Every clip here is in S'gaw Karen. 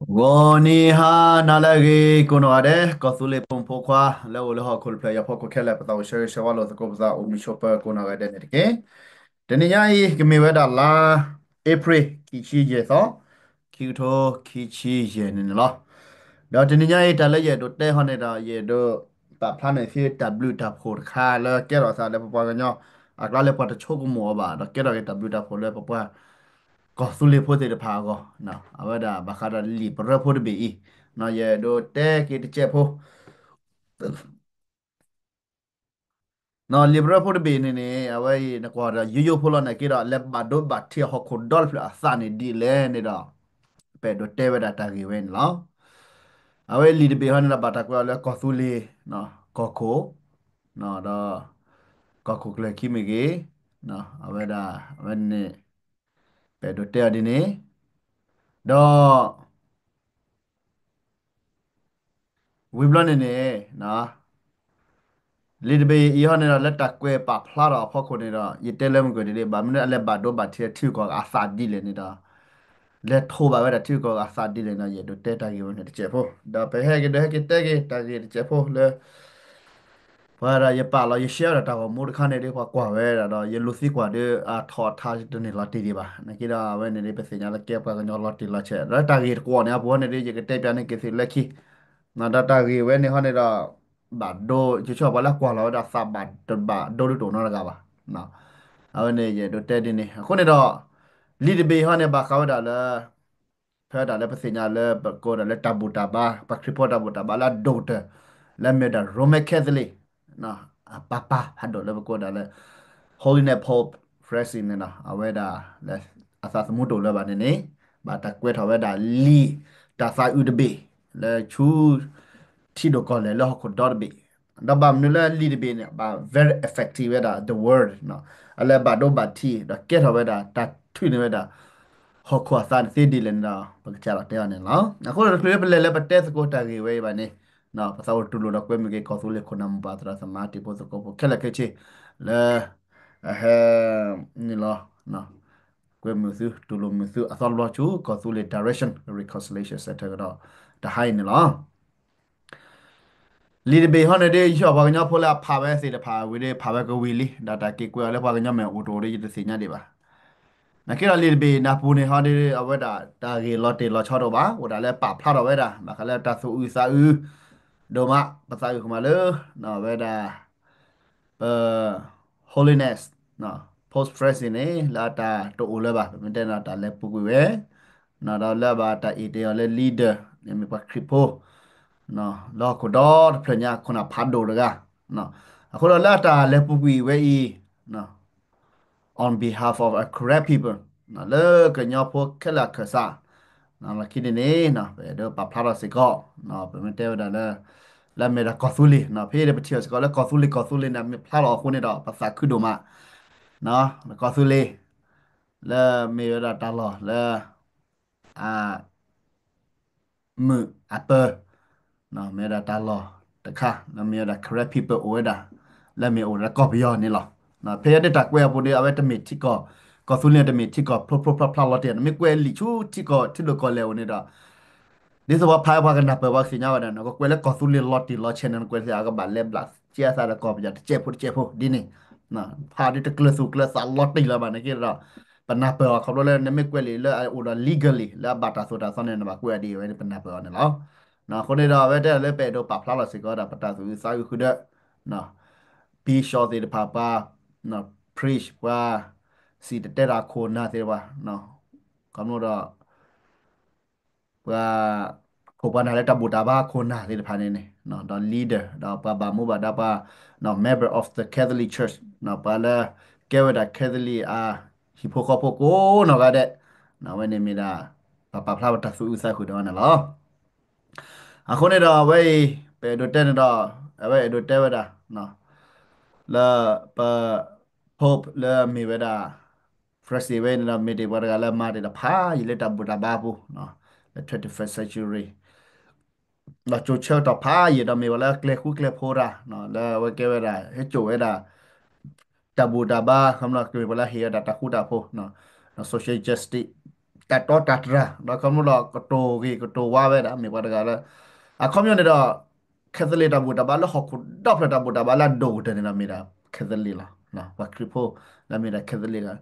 ဂီၤနံၤဟါနၤလၢအဂ့ၤ ကိးနီၢ်ဂၤဒဲး ကီၢ်သူလ့ၤဖိမုၣ်ဖိခွါ လၢအိၣ်လၢဟီၣ်ခိၣ်တဖျၢၣ်ညါဖီခိၣ်ခဲလၢာ် ပသးအိၣ်ဆၢဂ့ၤဆၢဝါလိာ်သကိးပသး အိၣ်မုာ်ဆိးပၢၤကိးနီၢ်ဂၤဒဲးန့ၣ်တက့ၢ်. တနံၤညါအံၤ ကမ့ၢ်ဝဲဒၣ်လါ April ခံဆံယဲၢ်သီ, ခံကထိခံဆံယဲၢ်န့ၣ်န့ၣ်လီၤ. ဒီးတနံၤညါအံၤ တၢ်လၢယအဲၣ်ဒိးတဲဟီန့ၣ်ဒီး ယအဲၣ်ဒိးပာ်ဖျါန့ၢ်သုတၢ်ဘျုးတၢ်ဖှိၣ်တခါလၢကဲထီၣ်သးလၢပပှၤကညီ အကျါလၢပှၤတဆိကမိၣ်အီၤဘၣ် ဒီးကဲထီၣ်က့ၤတၢ်ဘျုးတၢ်ဖှိၣ်လၢပပှၤ ကီၢ်သူလ့ၤဖိသ့ၣ်တဖၣ်အဂီၢ်, အဝဲဒၣ်ဘၣ်ဃးဒီးလံာ်ပရၢဖိတဘ့ၣ်အံၤ, ယအဲၣ်ဒိးတဲက့ၤတစဲးဖိ လံာ်ပရၢဖိတဘ့ၣ်န့ၣ်န့ၣ် အဝဲအံၤနကွၢ်ဒီး ယိယိဖိလီၤန့ၣ်က့ဒီး လဲၤဘၣ်ဒိဘၣ်ထံးဟီၣ်ခိၣ်ဒီတဖျၢၣ်အသးန့ၣ်ဒ်လဲၣ်န့ၣ်ဒီး ပအဲၣ်ဒိးတဲဝဲဒၣ်တၢ်ဂ့ၢ်ဝဲန့ၣ်လီၤ. အဝဲလံာ်တဘ့ၣ်ဟီန့ၣ်ဒီး ဘၣ်တၢ်ကွဲးအီၤလၢကီၢ်သူလ့ၤ ကီၢ်ခိၣ်, ဒီး ကီၢ်ခိၣ်ကျၢၢ်ခံမ့ၢ်ဂ့ၤ, အဝဲဒၣ် အဝဲန့ၣ် ပအဲၣ်ဒိးတဲအီၤဒ်န့ၣ်, ဒီး ဝံၤဘျီန့ၣ်န့ၣ် လံာ်တဘ့ၣ်အံၤဟီန့ၣ်ဒီး လၢတၢ်ကွဲးပာ်ဖျါထီၣ်အဖီခိၣ်န့ၣ်ဒီး ယတဲလၢမုၢ်ကွဲးဒ်န့ၣ် ဘၣ်မနုၤအလဲၤဘၣ်ဒိဘၣ်ထံးထံဂုၤကီၢ်ဂၤအသးဒ်လဲၣ်န့ၣ်ဒီး လဲၤထိးဘၣ်ဝဲဒၣ်ထံဂုၤကီၢ်ဂၤအသးဒ်လဲၣ်န့ၣ်ဒီး ယအဲၣ်ဒိးတဲတၢ်ဂ့ၢ်ဝဲန့ၣ်တစဲးဖိ, ဒီးပဟဲက့ၤဒီးဟဲက့ၤတဲက့ၤတၢ်ဂ့ၢ်တစဲးဖိလၢ ပှၤဒီးယပာ်လီၤယရှဲဝဲဒၣ်တၢ်ဂီၤမူတခါန့ၣ်ဒီး ပှၤကွၢ်ဝဲဒၣ်ဒီး ယလူၤသံကွၢ်ဒီး အထီၣ်အထါတန့ၢ်လီၤတံၢ်ဒံးဘၣ်. နာ်က့ဒီး အဝဲန့ၣ်ဒီး ပသ့ၣ်ညါလၢကဲပှၤကညီလီၤတံၢ်လီၤဆဲး ဒီးတၢ်ဂ့ၢ်တကွီၣ်န့ၣ် အပူၤဟီန့ၣ်ဒီး ယကတဲပျးန့ၢ်က့ၤသုလၢခံ, ဒီးတၢ်ဂ့ၢ်ဝဲန့ၣ်ဟီန့ၣ်ဒီး ဘၣ်ဒိ ယဆိကမိၣ်ပှၤလၢကွၢ်လီၤဝဲဒၣ်သးဘၣ်တဘၣ်ဒိဒ်တအိၣ်နီတဂၤဘၣ်. အဝဲန့ၣ် ယအဲၣ်ဒိးတဲဒ်န့ၣ် အဃိန့ၣ်ဒီး လံာ်တဘ့ၣ်ဟီန့ၣ် ဘၣ်ဃးဝဲဒၣ်လၢ ဖဲဒၣ်လၢပသ့ၣ်ညါလၢပကိးဒၣ်လၢတၢ်ဘူၣ်တၢ်ဘါ ပှၤခရံာ်ဖိတၢ်ဘူၣ်တၢ်ဘါလၢအဒိၣ်ကတၢၢ် လၢအမ့ၢ်ဝဲဒၣ် Roman Catholic အပၢ်ပၢ်ဖးဒိၣ်လၢပကိးဒၣ်လၢ Holiness Pope Francis န့ၣ်ဒီး အဝဲဒၣ်လၢအသးသမူတအိၣ်လၢၤဘၣ်န့ၣ်န့ၣ် ဘၣ်တၢ်ကွဲးထီၣ်ဝဲဒၣ်လံာ်တၢ်သးအုးတဘ့ၣ် လၢဆူ ထံဒိၣ်ကီၢ်လဲၢ်လၢဟီၣ်ခိၣ်ဒီတဘ့ၣ်, ဒီးဘၣ်မနုၤလၢလံာ်တဘ့ၣ်န့ၣ် ဘၣ် very effective ဝဲဒၣ် the word အလၢဘၣ်ဒိဘၣ်ထံး ဒီးကဲထီၣ်ဝဲဒၣ် တၢ်ထုးန့ၢ်ဝဲဒၣ် ဟီၣ်ခိၣ်အသးန့ၣ်သ့ဒ်လဲၣ်န့ၣ်ဒီး ပကစးထီၣ်တဲအီၤန့ၣ်လီၤ. အဃိဒီးတချုးလၢပလဲၤလၢပတဲသကိးတၢ်ဂ့ၢ်ဝဲအံၤဘၣ်န့ၣ် ပသးအိၣ်တူၢ်လိာ်ဒီးကွဲမုာ်က့ၤကီၢ်သူလ့ၤခိၣ်နၢ်မိၢ်ပၢ်သရၣ်သမါတံၤဖိသကိးဖိခဲလၢာ်ခဲဆ့ လၢ အဟဲ န့ၣ်လီၤ ကွဲမုာ်သု တူၢ်လိာ်မုာ်သုအသီတဘျီဆူ ကီၢ်သူလ့ၤ Direction Reconciliation Center ကဒီး တဟါအံၤန့ၣ်လီၤ. လံာ်တဘ့ၣ်ဟီန့ၣ်ဒီး ယဆိပှၤကညီဖိလၢအဖးဝဲသ့ၣ်တဖၣ်ဝံၤဒီး ဖးဝဲကဝံၤလံ ဒီးတၢ်က့ၤကွဲးအီၤလၢပှၤကညီမဲာ်အိၣ်တအိၣ်ဒီး ယတသ့ၣ်ညါဒံးဘၣ်. နာ်က့ဒီးလံာ်တဘ့ၣ်နၢ်ပူၤန့ၣ်ဟီဒီး အဝဲဒၣ်တၢ်ဂ့ၢ်လီၤတံၢ်လီၤဆဲးတအိၣ်ဘၣ်, အိၣ်ဒၣ်လၢပာ်ဖျါထီၣ်ဝဲဒၣ် ဘၣ်ဃးလၢတၢ်သူၣ်အုးသးအုး ဒိၣ်မး ပသးအုးကမၤလၢ အဝဲဒၣ် ပ Holiness Pope Francis န့ၣ် လၢအတၢ်တအိၣ်လၢၤဘၣ် ပမ့ၢ်တဲန့ၣ် တၢ်လဲၤပူၤကွံာ်ဝဲ ဒီးလၢအဘၣ်တၢ်အ့ၣ်တဲအီၤလၢ leader န့ၣ်မ့ၢ်ပှၤခရံာ်ဖိ လၢဟီၣ်ခိၣ်ဒီတဖျၢၣ်ညါ ခိၣ်နၢ်ဖးဒိၣ်တဂၤ, အဃိဒီးလၢအတၢ်လဲၤပူၤကွံာ်ဝဲအံၤ on behalf of a Karen people လၢကညီဖိခဲလၢာ်အခၢၣ်စး လီၢ်ခံန့ၣ်န့ၣ် ပအဲၣ်ဒိးပာ်ဖျါထီၣ်စ့ၢ်ကီး ပမ့ၢ်တဲဝဲဒၣ်လၢ လၢအမ့ၢ်ဒၣ်ကီၢ်သူလ့ၤ ဖဲအံၤဒီးပထံၣ်အီၤစ့ၢ်ကီးလၢကီၢ်သူလ့ၤ ကီၢ်သူလ့ၤန့ၣ် မ့ၢ်ဖျါလီၤအဃိန့ၣ်ဒီး ပသးခုဒိၣ်မး ကီၢ်သူလ့ၤ လၢမ့ၢ်ဝဲဒၣ်တၢ်လီၢ်လၢ အ မုာ်အပၢၤ မ့ၢ်ဝဲဒၣ်တၢ်လီၢ်တခါ လၢမ့ၢ်ဝဲဒၣ် Karen people အိၣ်ဝဲဒၣ် လၢမ့ၢ်အိၣ်ဝဲဒၣ်ကီၢ်ပယီၤန့ၣ်လီၤ. ဖဲယဒ်တၢ်ကွဲးအပူၤဒီး အဝဲတမ့ၢ်ထံကီၢ် ကီၢ်သူလ့ၤတမ့ၢ်ထံကီၢ်ဖျိဖျိဖျါဖျါလီၤတံၢ် နမ့ၢ်ကွဲးလံာ်ဆူထံကီၢ်ထံဒိၣ်ကီၢ်လဲၢ်အိၣ်န့ၣ်ဒီး ဒ်သိးပှၤဖးပှၤကနၢ်ပၢၢ်ပှၤကသ့ၣ်ညါဝဲဒၣ် နကကွဲးလၢကီၢ်သူလ့ၤလီၤတံၢ်လီၤဆဲးန့ၣ် နကွဲးသ့ၣ်အကဘၣ်လဲၤဘျးစဲအသးဒီးကီၢ်ပယီၤတစဲးဖိတစဲးဖိဒ်န့ၣ် ဖးဒ်တကျၢၤသူၣ်ကျၢၤသးလီၤတံၢ်လၢၤဘၣ်န့ၣ်က့ဒီး ပနၢ်ပၢၢ်အီၤခီဖျိလၢနမ့ၢ်ကွဲးလံာ်လၢအအိၣ်ဒီး legally လၢအဘၣ်တၢ်သိၣ်တၢ်သီန့ၣ် နဘၣ်ကွဲးအီၤဒ်အံၤဝဲန့ၣ် ပနၢ်ပၢၢ်အီၤန့ၣ်လီၤ. အဃိန့ၣ်ဒီး အဝဲတဲလၢပအဲၣ်ဒိးပာ်ဖျါလီၤစ့ၢ်ကီးဒီး ပတၢ်သူၣ်အုးသးအုးဃုာ်ဒီး Bishop သ့ၣ်တဖၣ် ပှၤ priest ပှၤ စံၣ်တဲၤတဲတၢ်ခိၣ်နၢ်သ့ၣ်တဖၣ် ခီဖျိဒီး ပှၤ ခိၣ်ပှၤနၢ်လၢတၢ်ဘူၣ်တၢ်ဘါခိၣ်နၢ်သ့ၣ်တဖၣ်န့ၣ်န့ၣ် ဒီး leader ဒီးပှၤဘၣ်မူဘၣ်ဒါပှၤ member of the Catholic Church ပှၤလၢကဲဝဲဒၣ် Catholic အဟံၣ်ဖိဃီဖိကိးနီၢ်ဂၤဒဲး အဝဲန့ၣ်မ့ၢ်ဒၣ် ပပာ်ဖျါပတၢ်သူၣ်အုးသးအုးဃုာ်ဒီးန့ၣ်လီၤ. အဃိန့ၣ်ဒီးအဝဲအံၤ ပအဲၣ်ဒိးတဲန့ၣ်ဒီး အဝဲအဲၣ်ဒိးတဲဝဲဒၣ် လၢပ Pope လၢအမ့ၢ်ဝဲဒၣ် Francis ဝဲန့ၣ်ဒီး မ့ၢ်ဒၣ်ပှၤတဂၤလၢမၤတ့ၢ်ဒီးဖးယံာ်လၢတၢ်ဘူၣ်တၢ်ဘါအပူၤ လၢ twenty-first century ဒီးကၠိဆၢကတီၢ်ဖးယံာ်ဒီးမ့ၢ်ပှၤလၢကျဲၤဃူကျဲၤဖိးတၢ် လၢအဝဲကဲဝဲဒၣ် ဟဲစိာ်ဝဲဒၣ် တၢ်ဘူၣ်တၢ်ဘါ ခီဖျိကမ့ၢ်ပှၤလၢဟ့ၣ်ဝဲဒၣ်တၢ်ဃူတၢ်ဖိး social justice တၢ်တီတၢ်တြၢ် ဒီးခီဖျိဒီးကတိၤဂ့ၤကတိၤဝါဝဲဒၣ် မ့ၢ်ပှၤတဂၤလၢ အခီပညီန့ၣ်ဒီး Catholic တၢ်ဘူၣ်တၢ်ဘါလၢဟီၣ်ခိၣ်ဒီဖျၢၣ် တၢ်ဘူၣ်တၢ်ဘါလၢအဒိၣ်ကတၢၢ်န့ၣ်ဒီးမ့ၢ်ဒၣ် Catholic လီၤ. ပှၤခရံာ်ဖိလၢမ့ၢ်ဒၣ် Catholic လီၤ.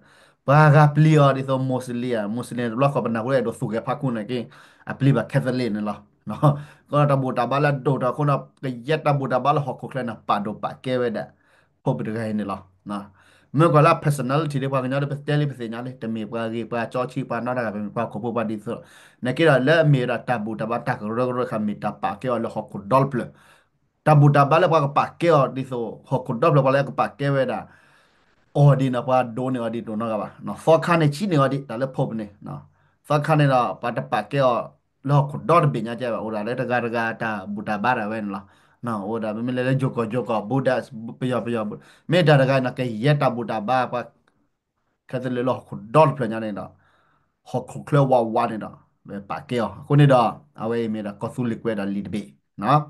ပှၤဂၤပျံၤအီၤဒ်သိး Muslim ဧါ, Muslim တဘျီဃီပနၢ်ဟူလၢအဲၣ်ဒိးသူၣ်ဂဲၤဖးခူန့ၣ်က့ အပျံၤဘၣ် Catholic န့ၣ်လီၤ. ကီးတၢ်ဘူၣ်တၢ်ဘါလၢအဒိၣ်ထီၣ်အဃိဒီး ကယဲၢ်တၢ်ဘူၣ်တၢ်ဘါလၢဟီၣ်ခိၣ်ချၢန့ၣ် ပာ်ဒိၣ်ပာ်ကဲဝဲဒၣ် Pope တဂၤအံၤန့ၣ်လီၤ. မ့ၢ်ကွၢ်လၢ personality ဒီးပှၤကညီဒီး ပတဲလံပသ့ၣ်ညါလံ တမ့ၢ်ပှၤဂ့ၤပှၤကၠီဆံး ပှၤနီတဂၤ ပမ့ၢ်ပှၤဟီၣ်ခိၣ်ဖိပှၤဒ်သိး နာ်က့ဒီးလၢအမ့ၢ်ဝဲဒၣ်တၢ်ဘူၣ်တၢ်ဘါတၢ်ကရၢကရိတခါ မ့ၢ်တၢ်ပာ်ကဲအီၤလၢဟီၣ်ခိၣ်ဒီတဖျၢၣ် တၢ်ဘူၣ်တၢ်ဘါလၢပှၤကပာ်ကဲအီၤဒ်သိး ဟီၣ်ခိၣ်ဒီဖျၢၣ်ပှၤလၢကပာ်ကဲဝဲဒၣ် အီၤဒ်န့ၣ် ပှၤဒိးန့ၢ်အီၤဒ်တအိၣ်နီတဂၤဘၣ်. သီခါန့ၣ်ဆံးန့ၢ်အီၤဒ် တၢ်လၢ Pope န့ၣ် သီခါန့ၣ်ဒီး ပှၤတပာ်ကဲအီၤလၢဟီၣ်ခိၣ်ဒီတဘ့ၣ်ညါကဲဘၣ် အိၣ်ဒၣ်လၢတဂၤတဂၤတၢ်ဘူၣ်တၢ်ဘါဒၣ်ဝဲန့ၣ်လီၤ. အိၣ်ဒၣ်မ့မ့ၢ်လၢလၢယိၤကီၢ်ယိၤကီၢ် Buddha ပယီၤပယီၤ မ့ၢ်တၢ်တဂၤန့ၣ် ကယဲၢ်တၢ်ဘူၣ်တၢ်ဘါပှၤ Catholic လၢဟီၣ်ခိၣ်ဒီတဖျၢၣ်ညါန့ၣ်ဒီး ဟီၣ်ခိၣ်ချၢဝးဝးန့ၣ်ဒီး ပာ်ကဲအီၤ အဃိန့ၣ်ဒီး အဝဲအံၤမ့ၢ်ဒၣ်ကီၢ်သူလ့ၤကွဲးဒၣ်လံာ်တဘ့ၣ်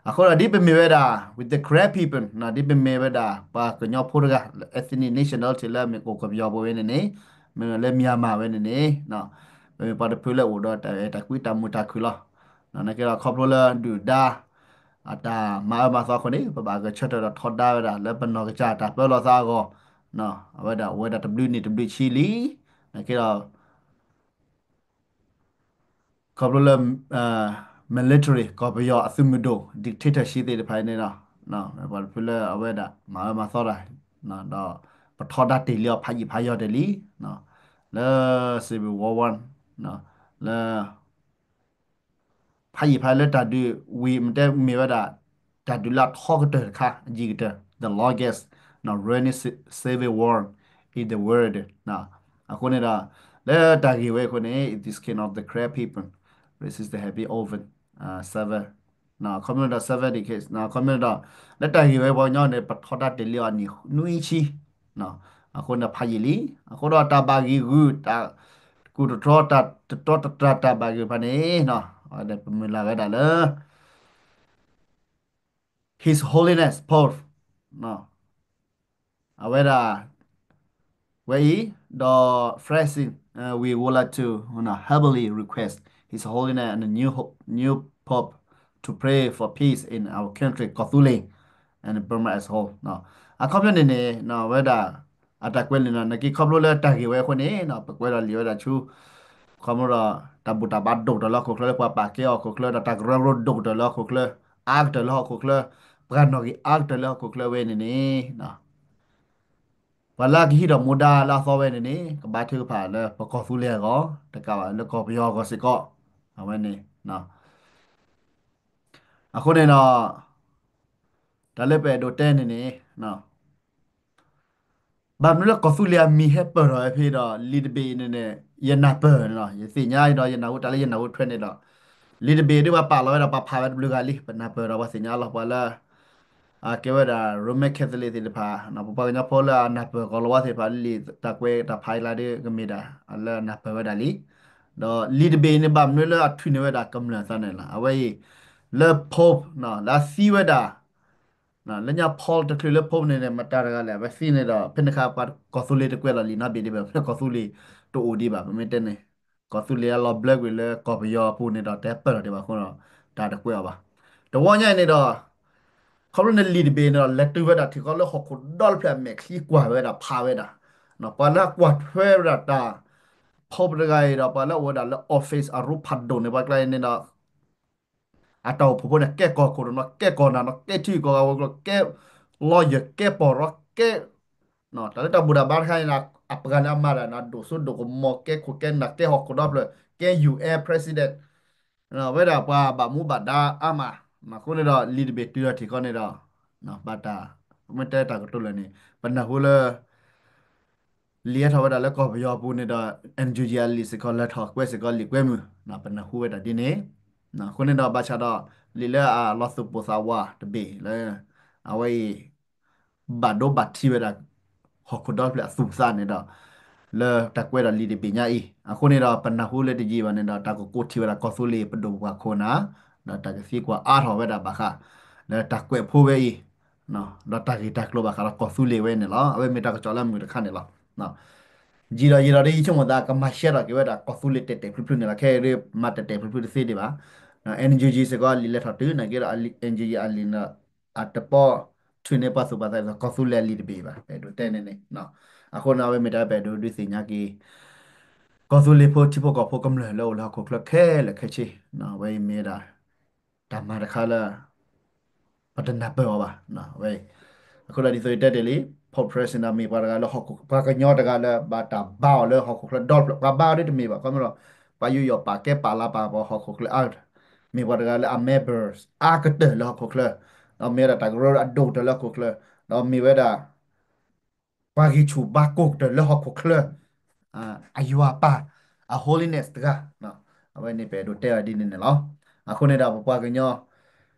အဃိဒီးဒ်ပမ့ၢ်ဝဲဒၣ် with the Karen people ဒ်ပမ့ၢ်ဝဲဒၣ် ပှၤကညီဖိတဂၤ ethnic nationality လၢမ့ၢ်ကအိၣ်ကီၢ်ပယီၤပူၤဝဲန့ၣ်န့ၣ် မ့ၢ်လၢ Myanmar ဝဲန့ၣ်န့ၣ် ပမ့ၢ်ပှၤတဖုလၢအိၣ်ဒီးတၢ်အဲၣ်တၢ်ကွံတၢ်မုာ်တၢ်ခုၣ်လီၤ. နာ်က့ဒီးခီဖျိလၢဒုၣ်ဒါ အတၢ်မၤအၢမၤသီအဃိန့ၣ် ပဘၣ်ဂဲၤဆၢထၢၣ်ဒီးထီဒါဝဲဒၣ်လၢပနီၢ်ကစၢ်တၢ်ပၢလီၤသးအဂီၢ် အဝဲဒၣ်အိၣ်ဝဲဒၣ်တဘျုးနံၣ်တဘျုးဆံလံ. နာ်က့ဒီး ခီဖျိလၢ military ကီၢ်ပယီၤအသုးမုၢ်ဒိၣ် dictatorship သ့ၣ်တဖၣ်အံၤန့ၣ်ဒီး ပှၤတဖုလၢအဝဲဒၣ်မၤအၢမၤသီတၢ် ဒီးပထီဒါတ့ၢ်လံအီၤဖးယံာ်ဖးယီၤတ့ၢ်လံ လၢ Civil War one လၢ ဖးယံာ်ဖးလၢတၢ်ဒုးဝံၤမ့ၢ်တဲမ့ၢ်ဝဲဒၣ် တၢ်ဒုးလၢအထီကတၢၢ်တခါ အယံာ်ကတၢၢ် the longest running ci- civil war in the world အဃိန့ၣ်ဒီး လၢတၢ်ဂ့ၢ်ဝဲအဃိန့ၣ် it is king of the Karen people resist the heavy over seven ခီမ့ၢ်ဒီး seven decades ခီမ့ၢ်ဒီး လၢတၢ်ဂ့ၢ်ဝဲပှၤကညီန့ၣ် ပထီဒါတ့ၢ်လံအီၤနံၣ်နွံဆံ အဃိန့ၣ်ဖးယံာ်လံ အဃိဒီးတၢ်ဘၣ်ဂံာ်ဂူာ် တၢ်ကူၣ်တတြီ တၢ်တတြီတတြၢ်တၢ်ဘၣ်ဂ့ၤဖးန့ၣ် ပမုၢ်လၢ်ဝဲဒၣ်လၢ His Holiness Pope အဝဲဒၣ် ဝဲအံၤ ဒီး Francis, we would like to humbly request His Holiness and the new ho- new Pope to pray for peace in our country ကီၢ်သူလ့ၤ and Burma as whole အခီပညီန့ၣ်န့ၣ် ဝဲဒၣ် အတၢ်ကွဲးလံာ်န့ၣ် နာ်က့ခီဖျိလၢတၢ်ဂ့ၢ်ဝဲအဃိန့ၣ် ပကွဲးဒီးလံာ်ဝဲဒၣ်ဆူ ခီဖျိဒီး တၢ်ဘူၣ်တၢ်ဘါဒိၣ်ကတၢၢ်လၢဟီၣ်ခိၣ်ချၢလၢပှၤပာ်ကဲအီၤဟီၣ်ခိၣ်ချၢ ဒီးတၢ်ကရၢကရိဒိၣ်ကတၢၢ်လၢဟီၣ်ခိၣ်ချၢ အါကတၢၢ်လၢဟီၣ်ခိၣ်ချၢ ပှၤနီၣ်ဂံၢ်အါကတၢၢ်လၢဟီၣ်ခိၣ်ချၢဝဲန့ၣ်န့ၣ် ပှၤလၢအကဟံးထီၣ်မူဒါလၢအသီဝဲန့ၣ်န့ၣ် ကဘါထုကဖၣ်လၢပကီၢ်သူလ့ၤအဂီၢ် တကးဘၣ်လၢကီၢ်ပယီၤအဂီၢ်စ့ၢ်ကီး အဝဲန့ၣ် အဃိန့ၣ်ဒီး တၢ်လၢပအဲၣ်ဒိးတဲန့ၣ်န့ၣ် ဘၣ်မနုၤလၢကီၢ်သူလ့ၤအမံၤဟဲပၢၢ်ထီၣ်ဝဲဖဲဒီး လံာ်တဘ့ၣ်အံၤန့ၣ်န့ၣ် ယနၢ်ပၢၢ်န့ၣ်လီၤ. ယသ့ၣ်ညါဒီးယနၢ်ဟူတၢ်လၢယနၢ်ဟူထွဲန့ၣ်ဒီး လံာ်တဘ့ၣ်အံၤဒ်ပှၤပာ်လီၤဝဲဒီး ပှၤဖးဝဲတဘျုးဂၤလံ ပနၢ်ပၢၢ်ဒီးပှၤသ့ၣ်ညါလီၤ ပှၤလၢ အကဲဝဲဒၣ် Roman Catholic သ့ၣ်တဖၣ် ပပှၤကညီဖိလၢအနၢ်ပၢၢ်ကီၤလီၤဝါသ့ၣ်တဖၣ်လံာ်တၢ်ကွဲးတၢ်ဖးအံၤလၢဒ်ကမ့ၢ်ဒၣ် လၢအနၢ်ပၢၢ်ဝဲဒၣ်လံ. ဒီးလံာ်တဘ့ၣ်အံၤန့ၣ် ဘၣ်မနုၤလၢအထုးန့ၢ်ဝဲဒၣ်ကမျၢၢ်အသးန့ၣ်လီၤ. အဝဲအံၤ လၢ Pope လၢအသံဝဲဒၣ် လၢညါ Paul တချုးလၢ Pope န့ၣ်န့ၣ် မတၤတဂၤလဲၣ် အဝဲသံန့ၣ်ဒီး ဖဲန့ၣ်အခါပှၤကီၢ်သူလ့ၤတကွဲးလီၤလံာ်နီတဘ့ၣ်ဒံးဘၣ် ဖဲကီၢ်သူလ့ၤတအိၣ်ဒံးဘၣ် ပမ့ၢ်တဲန့ၣ် ကီၢ်သူလ့ၤအလီၤဘျၢကွံာ်လၢကီၢ်ပယီၤအပူၤန့ၣ်ဒီး တဟဲပၢၢ်ထီၣ်ဒံးဘၣ်အဃိဒီး တၢ်တကွဲးအီၤဘၣ်. တဝီညါအံၤန့ၣ်ဒီး ခီဖျိန့ၣ်လံာ်တဘ့ၣ်န့ၣ်ဒီး လဲၤတုၤဝဲဒၣ်ထံကီၢ်လၢဟီၣ်ခိၣ်ဒီတဖျၢၣ်အမဲာ်ချံကွၢ်ဝဲဒၣ်ဖးဝဲဒၣ် ပှၤလၢအကွၢ်ထွဲဝဲဒၣ်တၢ် Pope တဂၤအံၤဒီး ပှၤလၢအအိၣ်ဝဲဒၣ်လၢ office အရူဖးဒိၣ်န့ၣ် ပှၤကျါအံၤန့ၣ်ဒီး အတၢ်အိၣ်ဖှိၣ်ဖိန့ၣ် ကဲကီၢ်ခိၣ်တနီၤ ကဲကီၢ်နၢ်နီၤ ကဲထံဂုၤကီၢ်ဂၤဝဲၤကျိၤ ကဲ lawyer ကဲပီၢ်ရီ ကဲ တၢ်လၢတၢ်ဘူၣ်တၢ်ဘါတခါန့ၣ် အပှၤလၢအမၤတၢ်န့ၣ် ဒိၣ်စိဒိၣ်ကမီၤ ကဲခိၣ်ကဲနၢ် ကဲဟီၣ်ခိၣ်ဒီဖျၢၣ် ကဲ ယူၣ်အဲၣ် president ဝဲဒၣ်ပှၤဘၣ်မူဘၣ်ဒါအါမး အဃိန့ၣ်ဒီး လံာ်တဘ့ၣ်တုၤဒီးထံကီၢ်န့ၣ်ဒီး ဘၣ်တၢ် မ့ၢ်တဲတၢ်ကတိၤလၢာ်န့ၣ် ပနၢ်ဟူလၢ လံာ်ဟဲထီၣ်ဝဲဒၣ်လၢကီၢ်ပယီၤအပူၤန့ၣ်ဒီး NUG အလံာ်စ့ၢ်ကီးလဲၤထီၣ်ကွဲးစ့ၢ်ကီးလံာ်ကွဲမုာ် ပနၢ်ဟူဝဲဒၣ်ဒ်န့ၣ် အဃိန့ၣ်ဒီးဘၣ်ဆၣ်ဒီး လံာ်လၢအလီၤသူၣ်ပိၢ်သးဝးတဘ့ၣ်လၢ အဝဲအံၤ ဘၣ်ဒိဘၣ်ထံးဝဲဒၣ် ဟီၣ်ခိၣ်ဒီဖျၢၣ်အသူၣ်အသးန့ၣ်ဒီး လၢတၢ်ကွဲးဒီးလံာ်တဘ့ၣ်ညါအံၤ အဃိန့ၣ်ဒီး ပနၢ်ဟူလၢတယံာ်ဘၣ်န့ၣ်ဒီး တၢ်ကကိးထီၣ်ဝဲဒၣ်ကီၢ်သူလ့ၤပဒိၣ်ပပှၢ်ခိၣ်နၢ် ဒီးတၢ်ကသံကွၢ်အါထီၣ်ဝဲဒၣ်ဘၣ်ဃး လၢတၢ်ကွဲးဖိဝဲအံၤ ဒီးတၢ်ဂ့ၢ်တၢ်ကျိၤဘၣ်ဃးဒီးကီၢ်သူလ့ၤဝဲန့ၣ်လီၤ. အဝဲမ့ၢ်တၢ်ကစီၣ်လၢအမုာ်တခါန့ၣ်လီၤ. ယံာ်ဒီးယံာ်ဒီးဒ်ယဆိကမိၣ်သး ကမၤရှဲထီၣ်က့ၤဝဲဒၣ်ကီၢ်သူလ့ၤတဲာ်တဲာ်ဖျုးဖျုးန့ၣ်လီၤ. ခဲအံၤဒ်မၤတဲာ်တဲာ်ဖျုးဖျုးတသ့ဒံးဘၣ်. နီၤ NUG စ့ၢ်ကီးအလံာ်လဲၤထီၣ်တုၤ နာ်က့ဒီး NUG အလံာ်န့ၣ် အတပီၣ်ထွဲန့ၢ်ပှၤသူၣ်ပှၤသးဒ်သိးကီၢ်သူလ့ၤအလံာ်တဘ့ၣ်ဘၣ် ပအဲၣ်ဒိးတဲန့ၣ်န့ၣ်. အဃိန့ၣ် အဝဲမ့ၢ်တၢ်ပအဲၣ်ဒိးဒုးသ့ၣ်ညါက့ၤ ကီၢ်သူလ့ၤဖိထံဖိကီၢ်ဖိကမျၢၢ်လၢအိၣ်လၢဟီၣ်ခိၣ်ချၢခဲလၢာ်ခဲဆ့ ဝဲအံၤမ့ၢ်ဒၣ် တၢ်မၤတခါလၢ ပတနၢ်ပၢၢ်အီၤဘၣ်. ဝဲအံၤ အဃိဒီးဒ်သိးယတဲတ့ၢ်လံ Pope Francis န့ၣ်မ့ၢ်ပှၤတဂၤလၢဟီၣ်ခိၣ် ပှၤကညီတဂၤလၢဘၣ်တၢ်ဘါအီၤလၢဟီၣ်ခိၣ်ချၢဒီတဖျၢၣ် ပှၤဘါအီၤဒ်တမ့ၢ်ဘၣ် ခီမ့ၢ်ဒီး ပှၤယူးယီၣ်ပာ်ကဲပာ်လၤပာ်ကပီၤဟီၣ်ခိၣ်ချၢအါ မ့ၢ်ပှၤတဂၤလၢအ members အါကတၢၢ်လၢဟီၣ်ခိၣ်ချၢ ဒီးမ့ၢ်ဝဲဒၣ်တၢ်ကရၢအဒိၣ်ကတၢၢ်လၢဟီၣ်ခိၣ်ချၢ ဒီးမ့ၢ်ဝဲဒၣ် ပှၤဂံၢ်ဆူၣ်ဘါကိၢ်ကတၢၢ်လၢဟီၣ်ခိၣ်ချၢ အယွၤအပၢ် အ holiness တဂၤ အဝဲန့ၣ်ပအဲၣ်ဒိးတဲအီၤဒ်န့ၣ်န့ၣ်လီၤ. အဃိန့ၣ်ဒီးပပှၤကညီ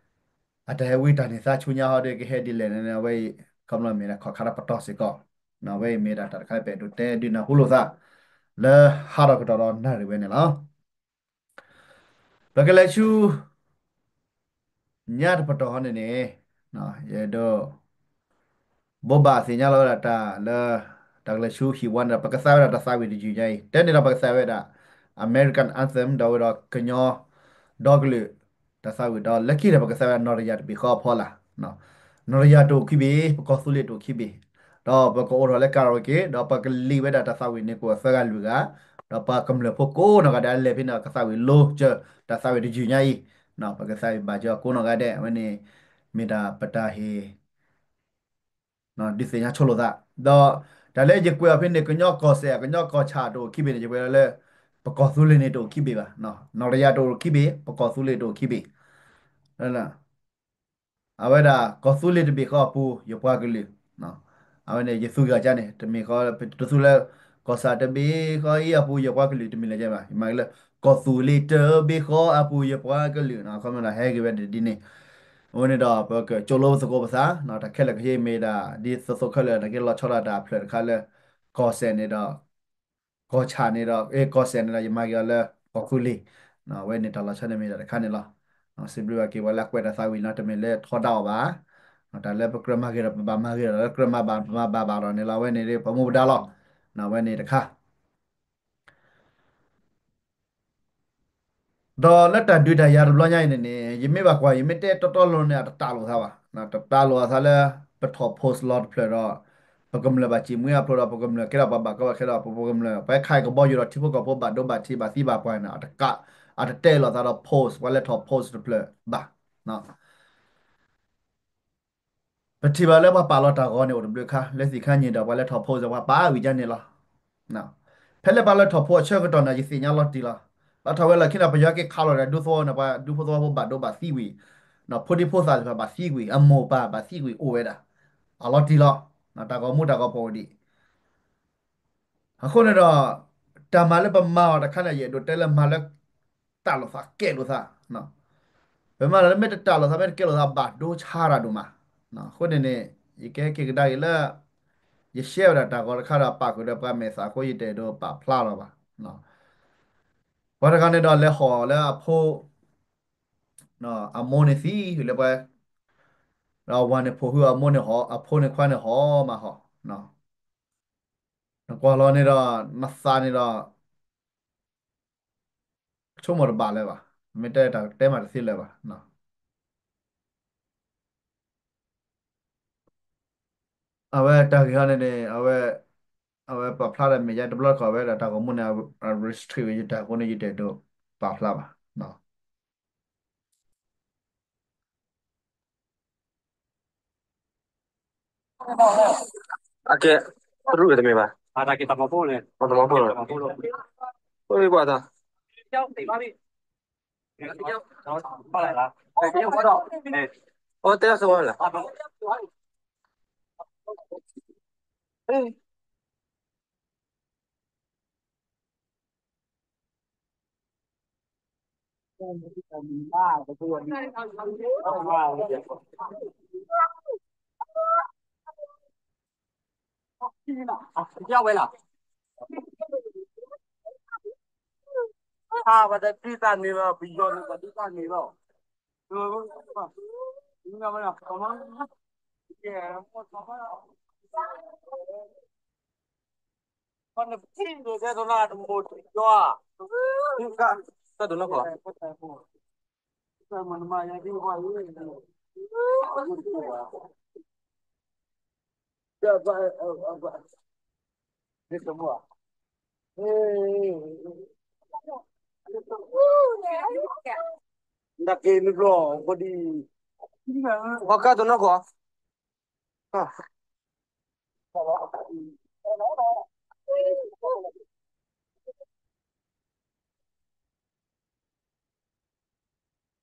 အတၢ်ဟဲဝံတၢ်န့ၢ်သါဆူညါဟီဒီးကဟဲဒ်လဲၣ်န့ၣ် အဝဲအံၤ ခီဖျိမ့ၢ်ဒၣ်ခီၣ်ခါဒီးပတီၢ်စ့ၢ်ကီး အဝဲအံၤမ့ၢ်ဒၣ်တၢ်တခါပအဲၣ်ဒိးတဲဒုးနၢ်ဟူလိာ်သး လၢဟးထီၣ်ကတီၢ်ဒီးနၣ်ရံၣ်ဝဲန့ၣ်လီၤ. ပကလဲၤဆူ ညါတပတီၢ်ဟီန့ၣ်န့ၣ် ယအဲၣ်ဒိး ဘိးဘၣ်သ့ၣ်ညါလီၤဝဲဒၣ်တၢ်လၢ တၢ်ကလဲၤဆူဟံၣ်ဝါန့ၣ်ဒီး ပကသးဝဲဒၣ်တၢ်သးဝံၣ်တယုၢ်ညါအံၤ တဲန့ၣ်ဒီးပကသးဝဲဒၣ် American anthem ဒီးဝဲဒီးကညီ ဒီကလုာ် တၢ်သးဝံၣ်ဒီး လၢခံဒီးပကသးဝဲဒၣ် နီၢ်တယၢ်တဘ့ၣ်ဃီအဖီလာ် နီၢ်တယၢ်တအိၣ်ခံဘ့ၣ် ပကီၢ်သူလ့ၤတအိၣ်ခံဘ့ၣ် ဒီးပကအိးထီၣ်လၢ karaoke ဒီးပကလံာ်ဝဲဒၣ်တၢ်သးဝံၣ်န့ၣ် ကိးသၢဂၤလွံၢ်ဂၤ ဒီးပှၤကမျၢၢ်ဖိကိးနီၢ်ဂၤဒဲး အလဲၤဖဲန့ၣ် ကသးဝံၣ်လိကၢၤ တၢ်သးဝံၣ်တယုၢ်ညါအံၤ ပကသးဝံၣ်ဘၣ်ကၢၤကိးနီၢ်ဂၤဒဲး အဝဲန့ၣ် မ့ၢ်ဒၣ်ပတၢ်ဟ့ၣ် ဒုးသ့ၣ်ညါဆိလိာ်သး ဒီးတၢ်လၢယကွဲးအီၤဖဲန့ၣ် ကညီကီၢ်စဲၣ် ကညီကီၢ်ဆၣ်တအိၣ်ခံဘ့ၣ်န့ၣ် ယကွဲးလၢ ပကီၢ်သူလ့ၤန့ၣ်တအိၣ်ခံဘ့ၣ်ဘၣ် နီၢ်တယၢ်တအိၣ်ခံဘ့ၣ် ပကီၢ်သူလ့ၤတအိၣ်ခံဘ့ၣ် အဝဲဒၣ်ကီၢ်သူလ့ၤတဘ့ၣ်ဃီအပူၤ ယပှၤကလုာ် အဝဲန့ၣ် ယသူဂၤကါန့ၣ် တမ့ၢ်ဃီ တသူလၢ ကီၢ်ဆၣ်တဘ့ၣ်ဃီအံၤအပူၤ ယပှၤကလုာ်တမ့ၢ်လၢၤဘၣ် ယမၤက့ၤလၢ ကီၢ်သူလ့ၤတဘ့ၣ်ဃီအပူၤ ယပှၤကလုာ် ခီမ့ၢ်ဒီးဟဲက့ၤဝဲဒ်န့ၣ် အဝဲန့ၣ်ဒီး ပကကၠိလိပသကိးပသး တၢ်ခဲလၢာ်ခဲဆ့မ့ၢ်ဒၣ် ဒ်သိးသိးခဲလၢာ် နက့ၤလီၤဆီဒၣ်တၢ်ဖျၢၣ်တခါလၢ ကီၢ်စဲၣ်န့ၣ်ဒီး ကီၢ်ဆၣ်န့ၣ်ဒီး ကီၢ်စဲၣ်န့ၣ်ဒီး ယမၤက့ၤအီၤလၢကီၢ်သူလ့ၤ အဝဲန့ၣ်တၢ်လီၤဆီန့ၣ်မ့ၢ်တၢ်တခါန့ၣ်လီၤ. စံးဘျုးဘၣ်က့ၤပှၤလၢအကွဲးတၢ်သးဝံၣ်လီၤ တမ့ၢ်လၢထီဒါအီၤဘၣ် တၢ်လၢပကြၢးမၤဂ့ၤဒီးပဘၣ်မၤဂ့ၤဒီး လၢကြၢးမၤဘၣ်ပမၤဘၣ်ဘၣ်ဒီးန့ၣ်လီၤ အဝဲန့ၣ် ပမူပဒါလီၤ အဝဲန့ၣ်တခါ ဒီးလၢတၢ်ဒုးတၢ်ယၤတဘျီညါအံၤန့ၣ်န့ၣ် ယမ့ၢ်ဘၣ်ကွၢ် ယမ့ၢ်တဲတီတီလိၤလိၤန့ၣ် အတတၢ်လိာ်သးဘၣ်, တတၢ်လိာ်အသးလၢ ပထီၣ် post လီၤတဖျၢၣ်ဒီး ပကမျၢၢ်ဘၣ်စံၣ်မှံအဖျိဒီး ပကမျၢၢ်ကဲထီၣ်ပှၤဘၣ်ကီဘၣ်ခဲဒီး ပကမျၢၢ် ပှၤခးကဘီယူၤဒီးထံဖိကီၢ်ဖိဘၣ်ဒိဘၣ်ထံးဘၣ်သံဘၣ်ပှၢ်န့ၣ် အတတဲလိာ်သးဒီး post ပှၤလဲၤထီၣ် post တဖျၢၣ်ဘၣ် ပထံၣ်ဘၣ်လၢပှၤပာ်လီၤတၢ်ဂီၤန့ၣ်အိၣ်တဘျုးခါ လၢသ့ၣ်ခါညံၣ်ဒီးပှၤလဲၤထီၣ် post ဒီးပှၤပာ်ဝံၤဒ်န့ၣ်လီၤ. ဖဲလၢပှၤလဲၤထီၣ် post အဆၢကတီၢ်န့ၣ် ယသ့ၣ်ညါလီၤတံၢ်လီၤ. ပှၤထီၣ်ဝဲလီၢ်ခံန့ၣ် ပယီၤက့ၤခးလီၤဒီးဒူသဝီန့ၣ် ပှၤဒူဖိသဝီဖိဘၣ်ဒိဘၣ်သံဝံၤ, ဖိဒံဖိသၣ်သ့ၣ်တဖၣ်ဘၣ်သံဝံၤ, အမိၢ်ပၢ်ဘၣ်သံဝံၤအိၣ်ဝဲဒၣ်, အလီၤတံၢ်လီၤ. တၢ်ဂီၤမူတၢ်ဂီၤဖီၣ်အိၣ်ဒံး အဃိန့ၣ်ဒီး တၢ်မၤလၢပမၤအီၤတခါန့ၣ် ယအဲၣ်ဒိးတဲလၢမၤလၢ တၢ်လိာ်သးကဲလိာ်သး, ပမၤလၢမ့ၢ်တတၢ်လိာ်သး မ့ၢ်တကဲလိာ်သးဘၣ်ဒိဆါတၢ်ဒိၣ်မး, အဃိန့ၣ်န့ၣ် ယကဟဲက့ၤကဒါက့ၤလၢ ယshareဝဲဒၣ်တၢ်ဂီၤတခါဒီး ပာ်ဃုာ်ဒီးပှၤမဲာ်သးအဃိ ယတအဲၣ်ဒိးပာ်ဖျါလီၤဘၣ်. ပှၤတဂၤန့ၣ်ဒီးလဲၤဟီၣ်လၢအဖိ အမိၢ်န့ၣ်သံလၢပှၤ ဒီးအဝၤန့ၣ်ဖိးဟုအမိၢ်န့ၣ်ဟီၣ် အဖိန့ၣ်ခွါန့ၣ်ဟီၣ်မးဟီၣ်, နကွၢ်လီၤန့ၣ်ဒီး နသးန့ၣ်ဒီး ဆိကမိၣ်တဘၣ်လၢၤဘၣ်, မ့ၢ်တဲတၢ်တဲမးတသ့လၢၤဘၣ်. အဝဲတၢ်ဂ့ၢ်ဟီန့ၣ်န့ၣ် အဝဲ အဝဲပာ်ဖျါဒီးမဲာ်ညါတဘျီတခီၣ်ဝဲဒီးတၢ်ဂီၤမူန့ၣ် အ restrict ဝဲယတၢ်အဃိန့ၣ် ယတအဲၣ်ဒိးပာ်ဖျါဘၣ်. အကဲ ရူၢ်တမ့ၢ်ဘၣ်, တမၤဖိန့ၣ်, တမၤဖိန့ၣ်, အိၣ်ဘၣ်တၢ်, အိၣ်တဲဆိဝဲလၢ တၢ်ဒိးနီၢ်ကီၢ် ကါဒိးနီၢ်ကီၢ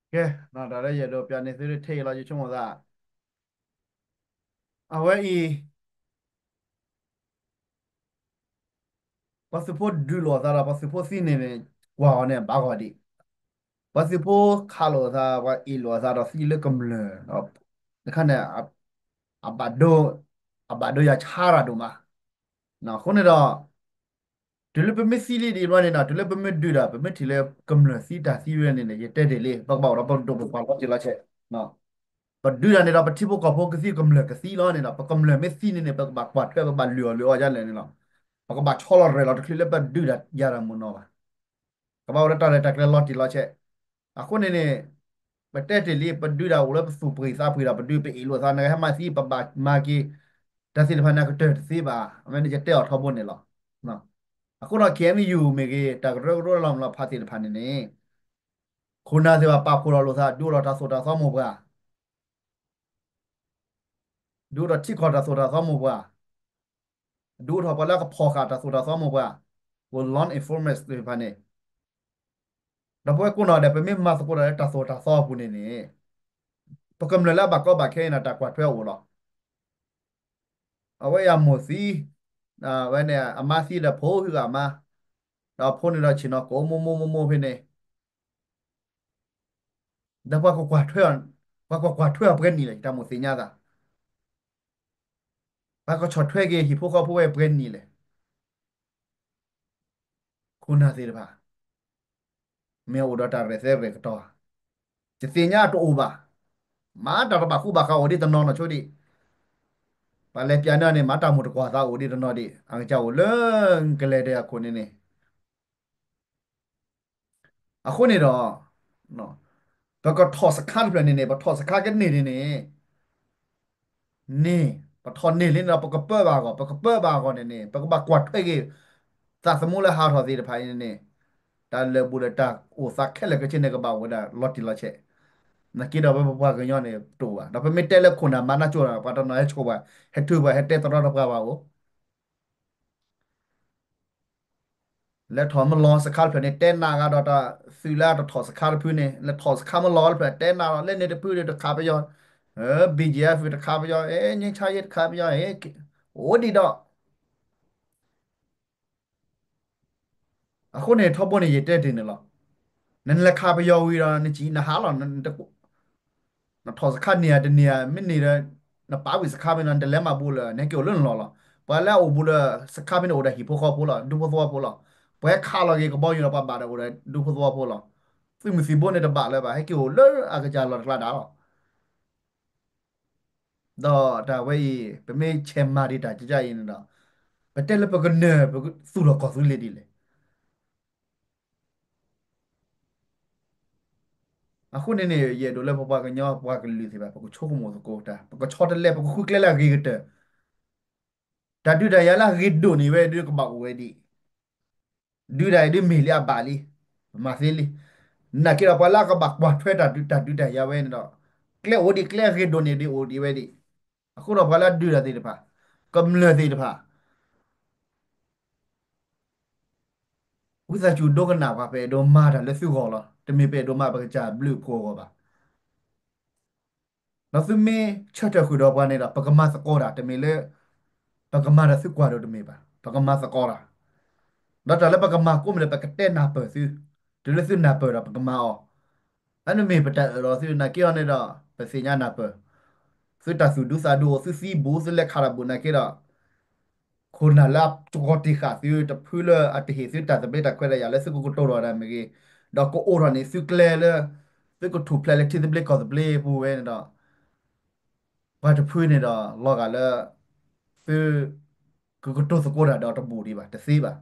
် ကဲ, တၢ်လၢယအဲၣ်ဒိးပျးန့ၢ်သုတထံၣ်အံၤလီၤ ယဆိကမိၣ်သး အဝဲအံၤ ပှၤသုးဖိဒုးလိာ်အသးဒီး ပှၤသုးဖိသံန့ၣ်န့ၣ် ကွၢ်အီၤန့ၣ် ဘၣ်ဂီၤဒံး, ပှၤသုးဖိခးလိာ်အသး ပှၤအ့ၣ်လိာ်အသးဒီးသံလၢကမျၢၢ်ဒီး တခါန့ၣ် အဘၣ်ဒိ အဘၣ်ဒိယၤဆါတၢ်ဒိၣ်မး. အဃိန့ၣ်ဒီး တုၤလၢပမ့ၢ်သံလံဒ်အံၤဘျီန့ၣ်ဒီး တုၤလၢပမ့ၢ်ဒုးဒီး ပမ့ၢ်ထံၣ်လၢကမျၢၢ်သံတၢ်သံဝဲန့ၣ်န့ၣ် ယတဲတ့ၢ်လံ ပကဘၣ်အိၣ်ဒီးပဒိၣ်ပပှၢ်လီၤတံၢ်လီၤဆဲး, ပဒုးတၢ်န့ၣ်ဒီး ပထံဖိကီၢ်ဖိကသံ ကမျၢၢ်ကသံလီၤန့ၣ်ဒီး ပကမျၢၢ်မ့ၢ်သံန့ၣ်န့ၣ် ပကဘၣ်ကွၢ်ထွဲ ပကဘၣ်လုၢ်အီၣ်လုၢ်အီယါလဲၣ်န့ၣ်လီၤ. ပကဘၣ်ဆီလီၤရဲၣ်လီၤတချုးလၢပဒုးတၢ်ယၤတၢ်မုၢ်နီၤဘၣ်. ကဘၣ်အိၣ်ဒီးတၢ်ရဲၣ်တၢ်ကျဲၤလီၤတံၢ်လီၤဆဲး. အဃိန့ၣ်န့ၣ် ပတဲတ့ၢ်လံ ပဒုးတၢ်အိၣ်လၢပသူၣ်ပှ့ၤသးပှ့ၤဒီး ပဒုးပအ့ၣ်လိာ်သး နကဟဲမၤသံ ပဘၣ်မၤက့ၤ တၢ်သ့ၣ်တဖၣ်န့ၣ် အကတၢၢ်တသ့ဘၣ်. အဝဲန့ၣ်ယတဲအီၤထီဘိန့ၣ်လီၤ. အဃိဒီး ခ့ၣ်အဲၣ်ယူၣ်မ့ၢ်ဂ့ၤ တၢ်ကရၢကရိလီၤမုၢ်လီၤဖးသ့ၣ်တဖၣ်န့ၣ်န့ၣ် ခိၣ်နၢ်သ့ၣ်တဖၣ်ပာ်ဖှိၣ်ထီၣ်လိာ်သး ဒုးအိၣ်ထီၣ်တၢ်သိၣ်တၢ်သီမိၢ်ပှၢ် ဒုးအိၣ်ထီၣ်ထံကီၢ်တၢ်သိၣ်တၢ်သီမိၢ်ပှၢ်, ဒုးအိၣ်ထီၣ်ပှၤလၢကဖီၣ်ဃာ်တၢ်သိၣ်တၢ်သီမိၢ်ပှၢ်, ပ law enforcement သ့ၣ်တဖၣ်န့ၣ်, ဒီးပဝဲကိးနီၢ်ဒဲး ပမ့ၢ်မၤသကိးတၢ်လၢတၢ်သိၣ်တၢ်သီအပူၤန့ၣ်န့ၣ်, ပကမျၢၢ်လၢအဘၣ်ကီဘၣ်ခဲအံၤန့ၣ် တၢ်ကွၢ်ထွဲအိၣ်လီၤ. အဝဲအံၤအမိၢ်သံ, အဝဲန့ၣ် အမါသံဒီးဖိဟုးဂၤမါ, ဒီးအဖိန့ၣ်ဒီးဆ့ၣ်နီၤကိးမိၢ်မိၢ်မိၢ်မိၢ်ဖဲန့ၣ် ဒီးပှၤကကွၢ်ထွဲအီၤ, ပှၤကကွၢ်ထွဲအီၤပှဲၤနံၣ်လဲၣ် ယတၢ်မိၣ်သ့ၣ်ညါသး, ပှၤကဆီၣ်ထွဲက့ၤဟံၣ်ဖိဃီဖိဝဲပှဲၤနံၣ်လဲၣ်. ခိၣ်နၢ်သ့ၣ်တဖၣ် မ့ၢ်အိၣ်ဒီးတၢ်ရဲၣ်သဲရဲၣ်ကတီၤ, ယသ့ၣ်ညါတအိၣ်ဘၣ်. မၤတၢ်တဘၣ်ဃူဘၣ်ဃးအိၣ်ဒံးတနီၤနီၤဆိဒံး, ပှၤလဲၤပျးန့ၢ်န့ၣ် မၤတၢ်မိၣ်တကွၢ်သးအိၣ်ဒံးတနီၤဒံး အကစၢ်အိၣ်လၢကလဲၤဒဲးအခိၣ်န့ၣ်န့ၣ် အဃိန့ၣ်ဒီး ပကထီၣ်စခါတဖျၢၣ်န့ၣ်န့ၣ် ပထီၣ်စခါကန့ၢ်န့ၣ်န့ၣ် န့ၣ် ပထီၣ်န့ၢ်လံန့ၣ်ဒီး ပကပၢဘၣ်အဂီၢ်, ပကပၢဘၣ်အဂီၢ်န့ၣ်န့ၣ် ပကဘၣ်ကွၢ်ထွဲက့ၤ သးသမူလၢဟးထီၣ်သ့ၣ်တဖၣ်အံၤန့ၣ်န့ၣ်, တၢ်လၢာ်ဘူၣ်လၢာ်တၢ်အိၣ်သးခဲလၢာ်ခဲဆ့န့ၣ် ကဘၣ်အိၣ်ဝဲဒၣ်လီၤတံၢ်လီၤဆဲး, နာ်က့ဒီးပပှၤကညီန့ၣ်တအိၣ်ဘၣ်. ဒီးပမ့ၢ်တဲလၢခိၣ်နၢ်မၤနၢ်ကၠိဒီး ပှၤတနီၤဟဲဆိၣ်ပှၤ, ဟဲထုပှၤ, ဟဲတဲတရီတပါပှၤအိၣ် လဲၤထီၣ်မ့ၢ်လီၤစခါတဖျၢၣ်န့ၣ် တဲနးဂၤဒီးတၢ်သုးလၢအတထီၣ်စခါတဖုန့ၣ်, လဲၤထီၣ်စခါမ့ၢ်လီၤတဖျၢၣ် တဲနးဒီး လၢန့ၣ်တဖုဒီးတခးပယီၤ, BGF တခးပယီၤ, ငြိမ်းချမ်းရေး တခးပယီၤ, အိၣ်ဒံးဒီး အဃိန့ၣ် ထီဘိန့ၣ် ယတဲတ့ၢ်န့ၣ်လီၤ. နလဲၤခးပယီၤဝံၤဒီး နစံးနဟးလီၤ, နထီၣ်စခါန့ၢ်ဧါတန့ၢ်ဧါ, မ့ၢ်န့ၢ်ဒီး နပာ်ဝံၤစခါဖဲန့ၣ် နတလဲၤမၤဘူးလၢၤ, နဟဲက့ၤအိၣ်လၢနလီၢ်လီၤ. ပှၤလၢအအိၣ်ဘူးလၢ စခါဖဲန့ၣ် အိၣ်ဒီးဟံၣ်ဖိဃီဖိလီၤ, ဒူဖိသဝီဖိလီၤ. ပှၤဟဲခးလီၤက့ၤကဘီယူၤဒီး ပှၤဘၣ်ဒီးအိၣ်ဒီးဒူဖိသဝီဖိလီၤ. သုးမုၢ်သံၣ်ဘိန့ၣ်တဘၣ်လၢၤဘၣ်, ဟဲက့ၤအိၣ်လၢအကစၢ်လီၢ်တကျါဒၣ်လီၤ. ဒီးတၢ်ဝဲအံၤ ပမ့ၢ်ဆဲးမၤဒံးတၢ်ကကါအံၤန့ၣ်ဒီး ပတဲလၢပကနၢၤ ပသူၣ်ထီၣ်ကီၢ်သူလ့ၤဒ်လဲၣ်. အဃိန့ၣ်န့ၣ် ယအဲၣ်ဒိးလၢပပှၤကညီပှၤကလုာ်သ့ၣ်တဖၣ် ပကဆိကမိၣ်သကိးတၢ်, ပကဆီတလဲ ပကဃုကျဲလၢအဂ့ၤကတၢၢ် တၢ်ဒုးတၢ်ယၤလၢအဂ့ၤဒိၣ်န့ၢ်ဝဲဒုးကဘၣ်အိၣ်ဝဲဒံး, ဒုးတၢ်အံၤဒုးမ့ၢ်လံအဘၣ်လံ, မၤသ့လံ. နာ်က့ဒီးပှၤလၢအကဘၣ်ကွၢ်ထွဲတၢ်ဒုးတၢ်ယၤဝဲန့ၣ်ဒီး ကျဲအိၣ်ဒံး ကျဲအဂ့ၤဒိၣ်န့ၢ်ဒုးအိၣ်ဒံးဝဲဒံး. အဃိဒီးပှၤလၢအဒုးတၢ်သ့ၣ်တဖၣ်, ကမျၢၢ်သ့ၣ်တဖၣ် ဝံသးစူၤဒိကနၣ်ပှၤ ပအဲၣ်ဒိးမၤတၢ်လၢသုဂီၢ်လီၤ. တမ့ၢ်ပအဲၣ်ဒိးမၤပကစၢ်ဘျုးဖှိၣ်အဂီၢ်ဘၣ်. ဒီးသုမ့ၢ်ဆၢထၢၣ်ဃုာ်ဒီးပှၤန့ၣ်ဒီး ပကမၤသကိးတၢ်, တမ့ၢ်လၢ ပကမၤဒီးသုကွၢ်ဒိးတမ့ၢ်ဘၣ်, ပကမၤသကိးတၢ်. ဒီးတၢ်လၢပကမၤကိးမုၢ်လၢ ပကတဲနၢ်ပၢၢ်သု, တုၤလၢသုနၢ်ပၢၢ်ဒီးပကမၤအီၤ. အန့ၣ်မ့ၢ်ပတၢ်အၢၣ်လီၤသု နာ်က့အီၤန့ၣ်ဒီး ပသ့ၣ်ညါနၢ်ပၢၢ် သုတၢ်သူၣ်ဒူသးဒူအိၣ် သုသံဘူး သုလဲၤခးတၢ်ဘူးနာ်က့ဒီး ခိၣ်နၢ်လၢအကီတံာ်ဃာ်သုတဖုလၢအတဟ့ၣ်သုတၢ်သဘျ့တၢ်ခွဲးတၢ်ယာ်လၢသုကကတိၤထီၣ်တၢ်မ့ၢ်ဂ့ၤ, ဒီးကအိးထီၣ်န့ၢ်သုကျဲလၢ သုကထူၣ်ဖျဲးလၢထံသဘျ့ကီၢ်သဘျ့ပူၤဝဲန့ၣ်ဒီး ပှၤတဖုန့ၣ်ဒီး လီၤဂာ်လၢ သု ကကတိၤသကိးတၢ်ဒီးတဘူၣ်ဒံးဘၣ်, တသ့ဘၣ်.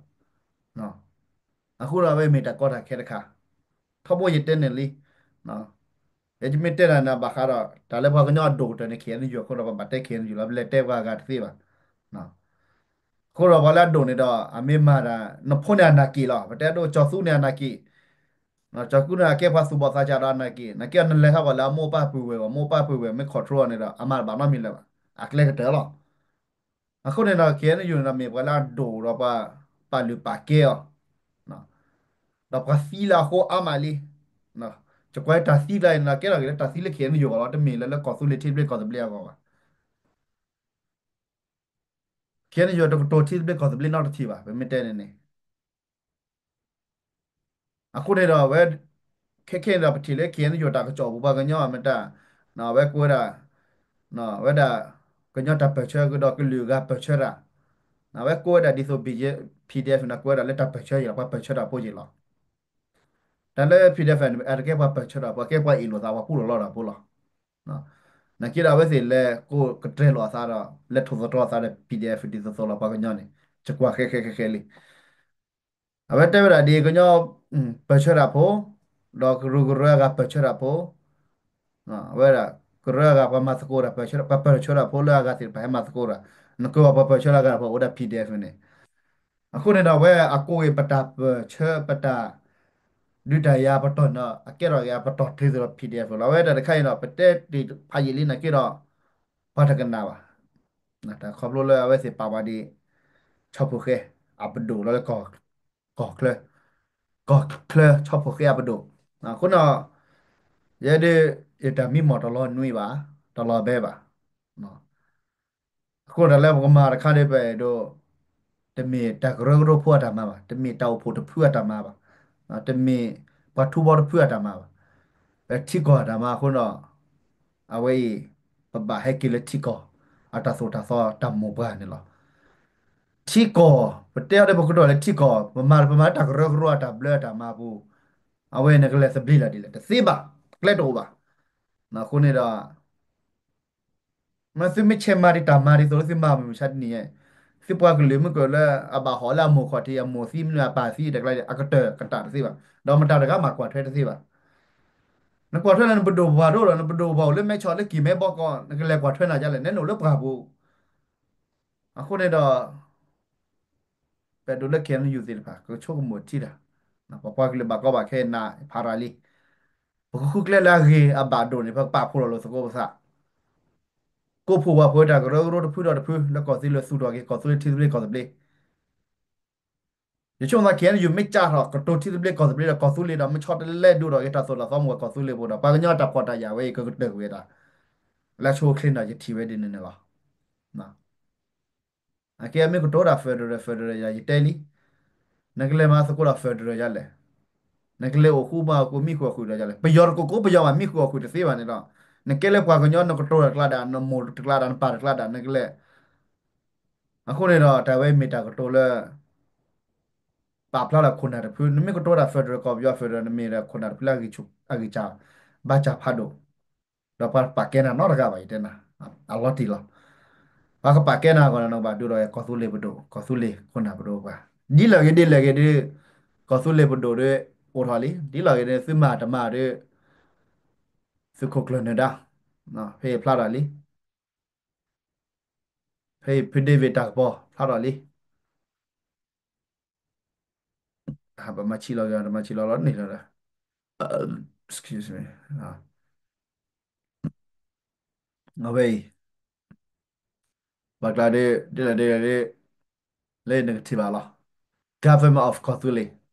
အဃိဒီးအဝဲမ့ၢ်တၢ်ကီတၢ်ခဲတခါ, ထီဘိယတဲန့ၣ်လံ. ယမ့ၢ်တဲတၢ်န့ၣ်ဘၣ်ဃးဒီး တၢ်လၢပှၤကညီအဒိၣ်ကတၢၢ်န့ၣ် ခ့ၣ်အဲၣ်ယူၣ် အဃိဒီး ပဘၣ်တဲ ခ့ၣ်အဲၣ်ယူၣ် လီၤ ပလဲၤတဲပှၤဂၤတသ့ဘၣ်. အဃိဒီးပှၤလၢအဒိၣ်န့ၣ်ဒီး အမ့ၢ်မၤတၢ် နဖိန့ၣ်အနာ်က့ၤလီၤ. ပတဲဒိ ကၠီၤသူန့ၣ် အနာ်က့ၤ, ကၠီၤသူန့ၣ် အကဲပှၤသူၣ်ဘီၣ်သးစၢ်ဒီးအနာ်က့ၤ, နာ်က့ၤအီၤ နလဲၤထီၣ်ကီးလၢအမိၢ်ပၢ်ပုၢ်ဝဲၢ်ဘၣ်, မိၢ်ပၢ်ပုၢ်ဝဲၢ်မ့ၢ် control အီၤန့ၣ်ဒီး အမၤတဘၣ်နီတမံၤလၢၤဘၣ်, အကျဲကတၢၢ်လီၤ. အဃိန့ၣ်ဒီး ခ့ၣ်အဲၣ်ယူၣ် န့ၣ်ဒီး မ့ၢ်ပှၤလၢအဒိၣ်ဒီးပှၤပာ်လုၢ်ပာ်ကဲအီၤ, ဒီးပှၤသံလၢအဃိအါမးလံ. ယကွၢ်တၢ်သံကျါအံၤန့ၣ်ဒီး ကဲထီၣ်က့ၤလၢတၢ်သံလၢ ခ့ၣ်အဲၣ်ယူၣ် အဂီၢ်လီၤ, တမ့ၢ်လၢလၢကီၢ်သူလ့ၤထံသဘျ့ကီၢ်သဘျ့အဂီၢ်ဘၣ်. ခ့ၣ်အဲၣ်ယူၣ် တကတိၤထံသဘျ့ကီၢ်သဘျ့နီတထံၣ်ဘၣ်, ပမ့ၢ်တဲန့ၣ်န့ၣ် အဃိန့ၣ်ဒီး အဝဲ ခဲခဲန့ၣ်ဒီး ပထံၣ်လၢ ခ့ၣ်အဲၣ်ယူၣ် တၢ်ကစီၣ်ပူၤ ပှၤကညီအမတၤ, အဝဲကွဲးဝဲဒၣ်, ဝဲဒၣ် ကညီတၢ်ပၢၢ်ဆၢကဒီး ကလုာ်ဂၤပၢၢ်ဆၢတၢ်, အဝဲကွဲးဝဲဒၣ်ဒ်သိး PDF န့ၣ် ကွဲးဝဲဒၣ်လၢတၢ်ပၢၢ်ဆၢယ့ၣ်လီၤ, ပှၤပၢၢ်ဆၢတၢ်ဖိယ့ၣ်လီၤ. တၢ်လၢ PDF န့ၣ် အတကဲပှၤပၢၢ်ဆၢတၢ်ဖိ, အကဲပှၤအ့ၣ်လိာ်သး ပှၤကူၣ်လိာ်လီတၢ်ဖိလီၤ. နာ်က့ဒီး အဝဲသ့ၣ်လဲၤကိးကတြဲၤလိာ်အသးဒီး လဲၤထိၣ်သတြီၤအသးဒီး PDF ဒ်သိးသိးလီၤ. ပှၤကညီန့ၣ် ယကွၢ်ဃဲဃဲဃဲဃဲလံ. အဝဲတဲဝဲဒၣ်ဒ်ကညီ ပၢၢ်ဆၢတၢ်ဖိ, ဒီးကရူၢ်ကရၢအဂၤပၢၢ်ဆၢတၢ်ဖိ, အဝဲဒၣ် ကရၢအဂၤပှၤမၤသကိးတၢ်ပၢၢ်ဆၢ, ပှၤပၢၢ်ဆၢတၢ်ဖိလၢအဂၤသ့ၣ်တဖၣ်ဟဲမၤသကိးတၢ်, နကွဲးဘၣ်ပှၤပၢၢ်ဆၢလၢအဂၤတဖၣ်အိၣ်ဝဲဒၣ် PDF န့ၣ်. အဃိန့ၣ်ဒီး အဝဲအကိးက့ၤပတၢ်ပၢၢ်ဆၢ ပတၢ်ဒုးတၢ်ယၤပတီၢ်န့ၣ် အကဲထီၣ်က့ၤအပတီၢ်တုၤသိးဒီး PDF လီၤ. အဝဲတၢ်တခါအံၤဒီး ပတဲတ့ၢ်ဖးယံာ်လံနာ်က့ဒီး ပှၤတကနၣ်ဘၣ်. တၢ်ခီဖျိလၢအဝဲသ့ၣ်ပာ်ပှၤဒ် ဆီဖိဃဲ အပဒိၣ်လီၤလၢ ကီၢ်ချၢ, ကီၢ်ချၢဆီဖိဃဲအပဒိၣ်. အဃိန့ၣ် ယဲဒၣ် ယတၢ်မံမီၢ်တလီၤနွံဘၣ်, တလီၤဘဲဘၣ်. အဃိတၢ်လၢပကမၤတခါဒ်ပအဲၣ်ဒိး, တမ့ၢ်တၢ်ကရၢကရိဖိအတၢ်မၤဘၣ်, တမ့ၢ်တၢ်အိၣ်ဖှိၣ်တဖုအတၢ်မၤဘၣ်, တမ့ၢ်ပှၤထူဘီတဖုအတၢ်မၤဘၣ်, ထံကီၢ်အတၢ်မၤအဃိဒီး အဝဲအံၤ ပဘၣ်ဟဲက့ၤလၢထံကီၢ် အတၢ်သိၣ်တၢ်သီတၢ်မိၢ်ပှၢ်န့ၣ်လီၤ. ထံကီၢ် ပတဲအီၤဒီးပကတီၢ်လၢထံကီၢ် ပမၤ ပမၤတၢ်ကရၢကရိအတၢ်ဘျၢအတၢ်မၤပူၤ, အဝဲန့ၣ်ကလဲၤသဘျ့လၢ်ဒ်လဲၣ်, တသ့ဘၣ်, ကျဲတအိၣ်ဘၣ်. အဃိန့ၣ်ဒီး မ့ၢ်သုမ့ၢ်ဆဲးမၤဒံးတၢ်မၤဒ်သိးလၢသုမၤမုၢ်မဆါတနံၤညါ, သုပှၤကလုာ်မ့ၢ်ကလၢအဘၣ်ဟီၣ်လၢအမိၢ်ခီၣ်ထံး အမိၢ်သံမနုၤအပၢ်သံတကျါ အကတၢၢ်ကတၢၢ်တသ့ဘၣ်, ဒီးမတၤတဂၤမၤကွၢ်ထွဲတသ့ဘၣ်. နကွၢ်ထွဲလၢနပဒိၣ်ပပှၢ်ဒိၣ်ဒီး နပဒိၣ်ပပှၢ်အိၣ်လၢမဲဆီးလၢကံၢ်မဲဘီကီး နကလဲၤကွၢ်ထွဲနၤဒ်လဲၣ်, နဲနအိၣ်လၢပှၢ်ပူၤ. အဃိန့ၣ်ဒီး ပအဲၣ်ဒိးလၢ ခ့ၣ်အဲၣ်ယူၣ် သ့ၣ်တဖၣ် ကဆိကမိၣ်ထံတၢ်, ပပှၤကလုာ်ဘၣ်ကီဘၣ်ခဲအံၤနးဖးရၤလံ. ပကဃုကျဲလၢအဂ့ၤအဘၣ်ဒိၣ်န့ၣ် ပကပာ်ဖှိၣ်လီၤလိာ်သကိးပသး, ကိးဖှိၣ်ဝးဖှိၣ်တၢ်ကရၢကရိတဖုဒီးတဖု လၢကီၢ်သူလ့ၤသူၣ်ထီၣ်က့ၤ ကီၢ်သူလ့ၤထံသဘျ့ကီၢ်သဘျ့ ယဆိကမိၣ်သး ခ့ၣ်အဲၣ်ယူၣ် မ့ၢ်ကးထီၣ်ကတိၤထံသဘျ့ကီၢ်သဘျ့ဒီးကီၢ်သူလ့ၤဒီး မ့ၢ်ဆီတလဲဒိၣ်ထီၣ်က့ၤတၢ်သိၣ်တၢ်သီမ့ၢ်ဝဲကီၢ်သူလ့ၤဖိဒီး ပှၤကညီတၢ်ဖှီၣ်တၢ်ယာ်ဝဲအံၤ ကကတၢၢ်ကွံာ်ဝဲဒၣ် လၢဆိအချ့န့ၣ် ယထံၣ်ဝဲဒ်န့ၣ်န့ၣ်လီၤ. အကဲမ့ၢ်ကတိၤတၢ် federal federal ယၤ ယတဲလံ, နကလဲၤမၤသကိးဒီး federal ယၤလဲၣ်, နကလဲၤအိၣ်ဃူမၤဃူမံဃုာ်အီၣ်ဃုာ်ဒီးယၤလဲၣ်, ပယီၤတကိးကိးပယီၤဘၣ် မံဃုာ်အီၣ်ဃုာ်တသ့ဘၣ်န့ၣ်ဒီး နကဲလၢပှၤကညီ နကတိၤတၢ်တကျါဒၣ် နမိၢ်တကျါဒၣ် နပၢ်တကျါဒၣ် နကလဲၤ အဃိန့ၣ်ဒီး တၢ်ဝဲမ့ၢ်တၢ်ကတိၤလၢ ပာ်ဖျါလၢခိၣ်နၢ်တဖု နမ့ၢ်ကတိၤတၢ် federal ကီၢ်ပယီၤ federal နမ့ၢ်ဒီးခိၣ်နၢ်တဖုလၢအဂံၢ်ဆူၣ် အဂံၢ်စၢ် ဘၣ်စၢ်ဖးဒိၣ်, ဒီးပှၤပာ်ကဲနၤနီတဂၤဘၣ် ယတဲနၤ, အလီၤတံၢ်လီၤ. ပှၤကပာ်ကဲနၤအဂီၢ်န့ၣ် နကဘၣ်ဒုးဒီးကီၢ်သူလ့ၤပဒိၣ် ကီၢ်သူလ့ၤခိၣ်နၢ်ပဒိၣ်ပှၤ, ဒ်လဲၣ်ဂ့ၤဒ်လဲၣ်ဂ့ၤဒ် ကီၢ်သူလ့ၤပဒိၣ်ဒီး အိၣ်ထီၣ်လံ, ဒ်လဲၣ်ဂ့ၤဒ်သုမၤတမၤဒီး သုးခိၣ်ကျၢၢ်နၢၤဒါ ဖဲအံၤဖျါထီၣ်လံ, ဖဲအံၤဖုဒ့ဝ့ၣ်တၢ်ကပီၤ ဖျါထီၣ်လံ. ပမၤဆံးလီၤက့ၤ တမၤဆံးလီၤလီၤန့ၣ်လီၤဒီး excuse me အဝဲအံၤ ပှၤကျါဒီး ဒ်လဲၣ်ဒ်လဲၣ်ဒ် လၢနကထံၣ်ဘၣ်လီၤ government of ကီၢ်သူလ့ၤ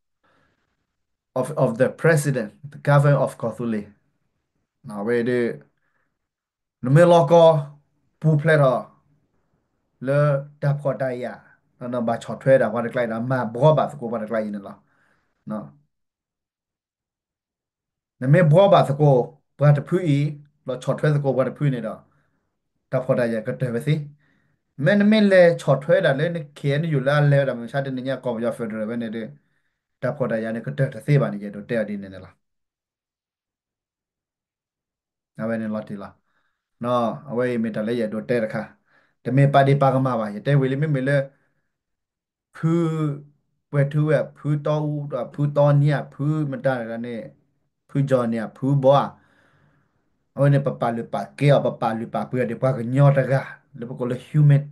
of of the president, the government of ကီၢ်သူလ့ၤ အဝဲဒီး နမ့ၢ်လီၤကီ ပူၤဖျဲးထီၣ် လၢတၢ်ဖှီၣ်တၢ်ယာ် နဘၣ်ဆီၣ်ထွဲဒၣ်ပှၤတကျါအံၤဒီး မၤဘှီဘၣ်သကိးပှၤတကျါအံၤန့ၣ်လီၤ. နမ့ၢ်ဘှီဘၣ်သကိးပှၤတဖုအံၤ ဒီးဆီၣ်ထွဲသကိးပှၤတဖုန့ၣ်ဒီး တၢ်ဖှီၣ်တၢ်ယာ်ကတၢၢ်ဝဲသ့. မ့ၢ်နမ့ၢ်လဲၤဆီၣ်ထွဲဒၣ်လၢန ခ့ၣ်အဲၣ်ယူၣ် လၢအလဲၤဝဲဒၣ်မုၢ်မဆါတနံၤညါ ကီၢ်ပယီၤ federal ဝဲန့ၣ်ဒီး တၢ်ဖှီၣ်တၢ်ယာ်န့ၣ် ကတၢၢ်တသ့ဘၣ်န့ၣ် ယအဲၣ်ဒိးတဲအီၤဒ်န့ၣ်န့ၣ်လီၤ. အဝဲန့ၣ်လီၤတံၢ်လီၤ. အဝဲအံၤမ့ၢ်တၢ်လၢယအဲၣ်ဒိးတဲတခါ, တမ့ၢ်ပာ်ဒ့ၣ်ပာ်ကမၣ်ဘၣ်. ယတဲဝံၤလံ မ့မ့ၢ်လၢ ဖု ပှဲၤထူဝဲ ဖုတီအူ ဖုတီနံဧါ ဖုမတၤန့ၣ် ဖုကၠီန့ၣ် ဖုဘီဧါ, အဝဲန့ၣ် ပပာ်လုၢ်ပာ်ကဲအီၤ ပပာ်လုၢ်ပာ်ပှ့ၤအီၤဒ်ပှၤကညီတဂၤ လၢပကိးလၢ human,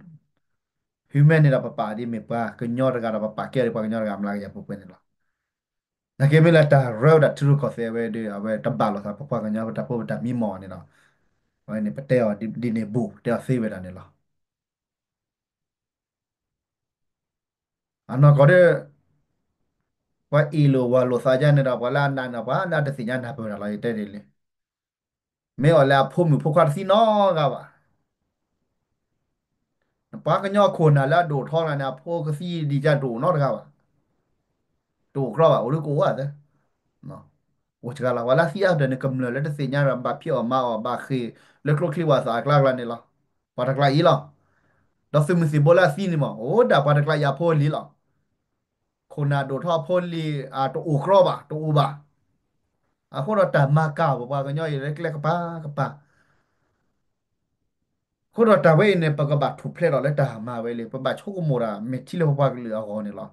human န့ၣ်ဒီး ပပာ်ဒ်မ့ၢ်ပှၤကညီတဂၤဒီး ပပာ်ကဲအီၤဒ်ပှၤကညီတဂၤ မလၢကယၤပှဲၤပှဲၤန့ၣ်လီၤ. နာ်က့မ့ၢ်လၢတၢ်ရၢဝဲဒၣ်ထံရူၢ်ကီၢ်သဲးဝဲဒီး အဝဲတဘၣ်လိာ်သး ပပှၤကညီ ပတၢ်ဖိပတၢ်မံမီၢ်န့ၣ်လီၤ. အဝဲန့ၣ် ပတဲအီၤဒ်န့ၣ်ဘူး တဲအီၤသ့ဝဲဒၣ်န့ၣ်လီၤ. အနီၢ်ကီၢ်ဒီး ပှၤအ့ၣ်လိာ်ဝၤလိာ်သးယါန့ၣ်ဒီး ပှၤလၢအနးန့ၣ် ပှၤလၢအတသ့ၣ်ညါနၢ်ပၢၢ်တၢ်လီၤ ယတဲဒ်လဲၣ်. မ့ၢ်အီၤလၢအဖိမုၣ်ဖိခွါတသံနီတဂၤဘၣ်. ပှၤကညီခိၣ်နၢ်လၢအဒိၣ်ထီၣ်တဂၤန့ၣ် အဖိကသံဒံးကတအိၣ်နီတဂၤဘၣ်. တအိၣ်ကြီဘၣ် အိၣ်လၢကအိၣ်ဧါသၢ အိၣ်စှၤလီၤ ပှၤလၢအသံအါဖျၢၣ်န့ၣ် ကမျၢၢ်လၢတသ့ၣ်ညါဒီး ဘၣ်ဖံးအီၣ်မၤအီၣ် ဘၣ်ဃ့ၢ်လၢကျိချံဝၣ်သၣ်အကျါကျါန့ၣ်လီၤ. ပှၤတကျါအံၤလီၤ. ဒီးသုးမုၢ်သံၣ်ဘိလၢအသံန့ၣ်မ့ၢ် အိၣ်ဒၣ်ပှၤတကျါအံၤအဖိအလံၤလီၤ. ခိၣ်နၢ်ဒိၣ်ထီၣ်အဖိအလံၤ အတအိၣ်ကြီဘၣ် တအိၣ်ဘၣ်. အဃိဒီးတၢ်မၤကၢ်ပပှၤကညီအံၤလၢကျဲကပၤကပၤ အဃိဒီးတၢ်ဝဲအံၤန့ၣ် ပကဘၣ်ထူၣ်ဖျဲးဒီးလၢတၢ်မၤဝဲလံ ပဘၣ်ဆိကမိၣ်တၢ်မဲာ်ထံလၢပပှၤကလုာ်အဂီၢ်န့ၣ်လီၤ.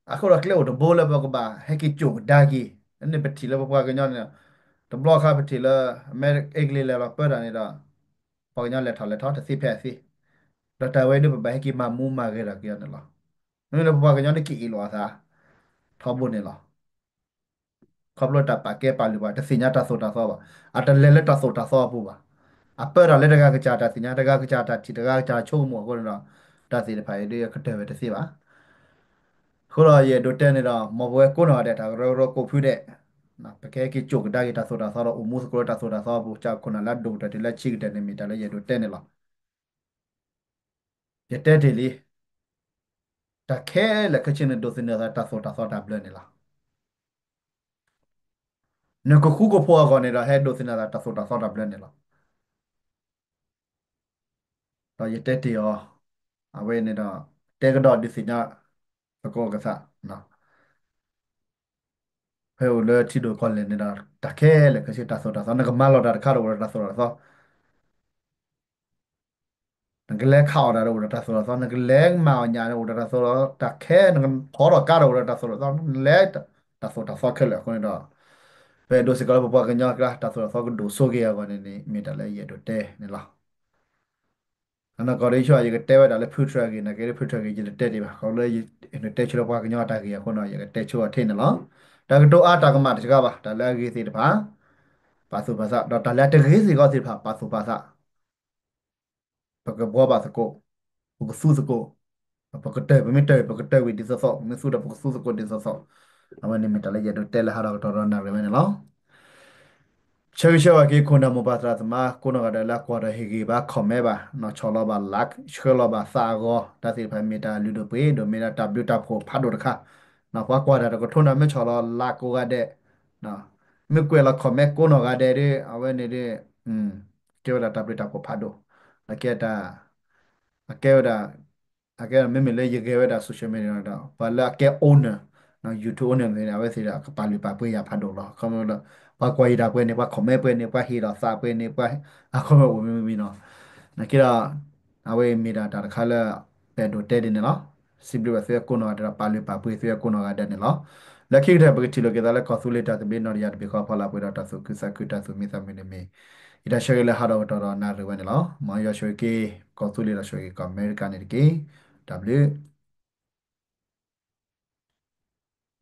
အဃိဒီးကျဲအိၣ်တဘိလၢပကဘၣ်ဟဲက့ၤကိာ်ကဒါက့ၤ န့ၣ်ပထံၣ်လၢပပှၤကညီန့ၣ် တဘျီခါပထံၣ်လၢ အမဲရကၤအ့ကလံးလဲၤလီၤပၢတၢ်န့ၣ်ဒီး ပှၤကညီလဲၤထီၣ်လဲၤထီၣ်တသ့ဖဲအသ့ ဒီးတၢ်ဝဲဒၣ်ပဘၣ်ဟဲက့ၤမၤမူမၤဂဲၤဒီးက့ၤအီၤန့ၣ်လီၤ. မ့မ့ၢ်လၢပပှၤကညီန့ၣ်က့ၤအ့ၣ်လိာ်အသး ထီဘိန့ၣ်လီၤ. ခီဖျိတၢ်ပာ်ကဲပာ်လုၢ်ပှၤ တသ့ၣ်ညါတၢ်သိၣ်တၢ်သီဘၣ်. အတလဲၤလၢတၢ်သိၣ်တၢ်သီအပူၤဘၣ်. အပၢတၢ်လၢတဂၤကစၢ်တၢ်သ့ၣ်ညါ တဂၤကစၢ်တၢ်ထံၣ် တဂၤကစၢ်တၢ်ဆိကမိၣ်အဃိန့ၣ်ဒီး တၢ်သ့ၣ်တဖၣ်အံၤဒ်ကတၢၢ်ဝဲတသ့ဘၣ်. အဃိဒီးယအဲၣ်ဒိးတဲန့ၣ်ဒီး မ်ပဝဲကိးနီၢ်ဂၤဒဲး တၢ်ကရၢကရိကိးဖုဒဲး ပကဟဲက့ၤကိာ်ကဒါက့ၤတၢ်သိၣ်တၢ်သီဒီး အိၣ်မူသကိးလၢတၢ်သိၣ်တၢ်သီအပူၤ ကၢ်ခိၣ်နၢ်လၢအဒိၣ်ကတၢၢ်တုၤလၢအဆံးကတၢၢ်န့ၣ် မ့ၢ်တၢ်လၢယအဲၣ်ဒိးတဲန့ၣ်လီၤ. ယတဲတ့ၢ်လံ, တၢ်ခဲလၢာ်ခဲဆ့န့ၣ် ဒိးသန့ၤအသးတၢ်သိၣ်တၢ်သီတၢ်ဘျၢန့ၣ်လီၤ. နကဃူကဖိးအဂီၢ်န့ၣ်ဒီး ဟဲဒိးသန့ၤအသးတၢ်သိၣ်တၢ်သီတၢ်ဘျၢန့ၣ်လီၤ. ဒီးယတဲတ့ၢ်အီၤ, အဝဲန့ၣ်ဒီး တဲကဒီးဒုးသ့ၣ်ညါသကိးကသး, ဖဲအိၣ်လၢထံဒိၣ်ကီၢ်လဲၢ်န့ၣ်ဒီး တၢ်ခဲလၢာ်ခဲဆ့တၢ်သိၣ်တၢ်သီ နကမၤလီၤတၢ်တခါဒီးအိၣ်ဒီးတၢ်သိၣ်တၢ်သီ နကလဲၤခးအီၣ်တၢ်ဒီးအိၣ်ဒီးတၢ်သိၣ်တၢ်သီ နကလဲၤမၤအီၣ်ညၣ်န့ၣ်အိၣ်ဒီးတၢ်သိၣ်တၢ်သီ တၢ်ခဲ နကဖီထီၣ်ကါဒီးအိၣ်ဒီးတၢ်သိၣ်တၢ်သီ နလဲၤတၢ်သိၣ်တၢ်သီခဲလၢာ်အဃိန့ၣ်ဒီး ပအဲၣ်ဒိးစ့ၢ်ကီးလၢပပှၤကညီအကျါ တၢ်သိၣ်တၢ်သီကဒိၣ်စိက့ၤအဂီၢ်န့ၣ်န့ၣ် မ့ၢ်တၢ်လၢယအဲၣ်ဒိးတဲန့ၣ်လီၤ. အနီၢ်ကီၢ်ဒီးယဆိ ယကတဲဝဲဒၣ်လၢဖုထြၢဂ့ၤ နာ်က့လၢဖုထြၢဂ့ၤ ယတတဲတ့ၢ်ဘၣ် ခီဖျိလၢယအဲၣ်ဒိးတဲဆိလၢပှၤကညီအတၢ်ဂ့ၢ်အဃိန့ၣ် ယကတဲဆိအီၤထဲန့ၣ်လီၤ. တၢ်ကတိၤအါတၢ်ကမၣ်တစှၤဘၣ် တၢ်လၢအဂ့ၤသ့ၣ်တဖၣ် ပာ်သူၣ်ပာ်သး ဒီးတၢ်လၢအတဂ့ၤစ့ၢ်ကီးသ့ၣ်တဖၣ် ပာ်သူၣ်ပာ်သး ပကဘှီဘၣ်သကိး, ပကသူသကိး, ပကတၢၢ် ပမ့ၢ်တၢၢ် ပကတၢၢ်ဝံၤဒ်သိးသိး ပမ့ၢ်သူဒီးပကသူသကိးဒ်သိးသိး, အဝဲန့ၣ်မ့ၢ်တၢ်လၢယအဲၣ်ဒိးတဲလၢဟးထီၣ်ကတီၢ်ဒီးနၣ်ရံၣ်ဝဲန့ၣ်လီၤ. ဆၢဂ့ၤဆၢဝါက့ၤခိၣ်နၢ်မိၢ်ပၢ်သရၣ်သမါ ကိးနီၢ်ဂၤဒဲးလၢအကွၢ်ဒီးဟ့ၣ်ဂံၢ်ဘါ comment ဘၣ်, ဆီၣ်လီၤဘၣ် like ဆှၢလီၤဘၣ်သးအဂီၤ တၢ်သ့ၣ်တဖၣ်မ့ၢ်တၢ်လုၢ်ဒိၣ်ပှ့ၤဒိၣ် မ့ၢ်ဒၣ်တၢ်ဘျုးတၢ်ဖှိၣ်ဖးဒိၣ်တခါ, ပှၤကွၢ်တၢ်တကထိနၣ် မ့ၢ်ဆီၣ်လီၤ like ကိးဂၤဒဲး, မ့ၢ်ကွဲးလီၤ comment ကိးနီၢ်ဂၤဒဲးဒီး အဝဲန့ၣ်ဒီး ကဲဝဲဒၣ်တၢ်ဘျုးတၢ်ဖှိၣ်ဖးဒိၣ်, အကဲ အကဲဝဲဒၣ် အကဲမ့မ့ၢ်လၢယဂဲၤဝဲဒၣ် social media ဒီး ပှၤလၢအကဲ owner, YouTube owner မ့ၢ်န့ၣ် အဝဲသ့ၣ်ဒီး ကပာ်လုၢ်ပာ်ပှ့ၤယၤဖးဒိၣ်လီၤ. ခီဖျိလၢ ပှၤကွၢ်ယတၢ်ပှဲၤန့ၣ် ပှၤ comment ပှဲၤန့ၣ် ပှၤဟ့ၣ်ဒီးသးပှဲၤန့ၣ် ပှၤ အ comment အိၣ်မံၤမံၤမံၤနီၤ. နာ်က့ဒီး အဝဲမ့ၢ်ဒၣ်တၢ်တခါလၢ ပအဲၣ်ဒိးတဲဒ်န့ၣ်လီၤ. စံးဘျုးဘၣ်သုဝဲကိးနီၢ်ဂၤဒဲးဒီး ပာ်လုၢ်ပာ်ပှ့ၤသုဝဲကိးနီၢ်ဂၤဒဲးန့ၣ်လီၤ. လၢခံကတၢၢ် ပကထံၣ်လိာ်က့ၤသးလၢကီၢ်သူလ့ၤတၢ်သဘျ့နီၢ်တယၢ်တဘ့ၣ်ဃီ ဖီလာ်ပှဲၤဒီးတၢ်သူၣ်ခုသးခု တၢ်သူၣ်မံသးမုာ်န့ၣ်မ့ၢ် ယတၢ်ဆၢဂ့ၤလၢဟးထီၣ်ကတီၢ်ဒီးနၣ်ရံၣ်ဝဲန့ၣ်လီၤ. မ်ယွၤဆိၣ်ဂ့ၤက့ၤ ကီၢ်သူလ့ၤဒီး ဆိၣ်ဂ့ၤက့ၤကီၢ်အမဲရကၤန့ၣ်တက့ၢ်. တၢ်ဘျုး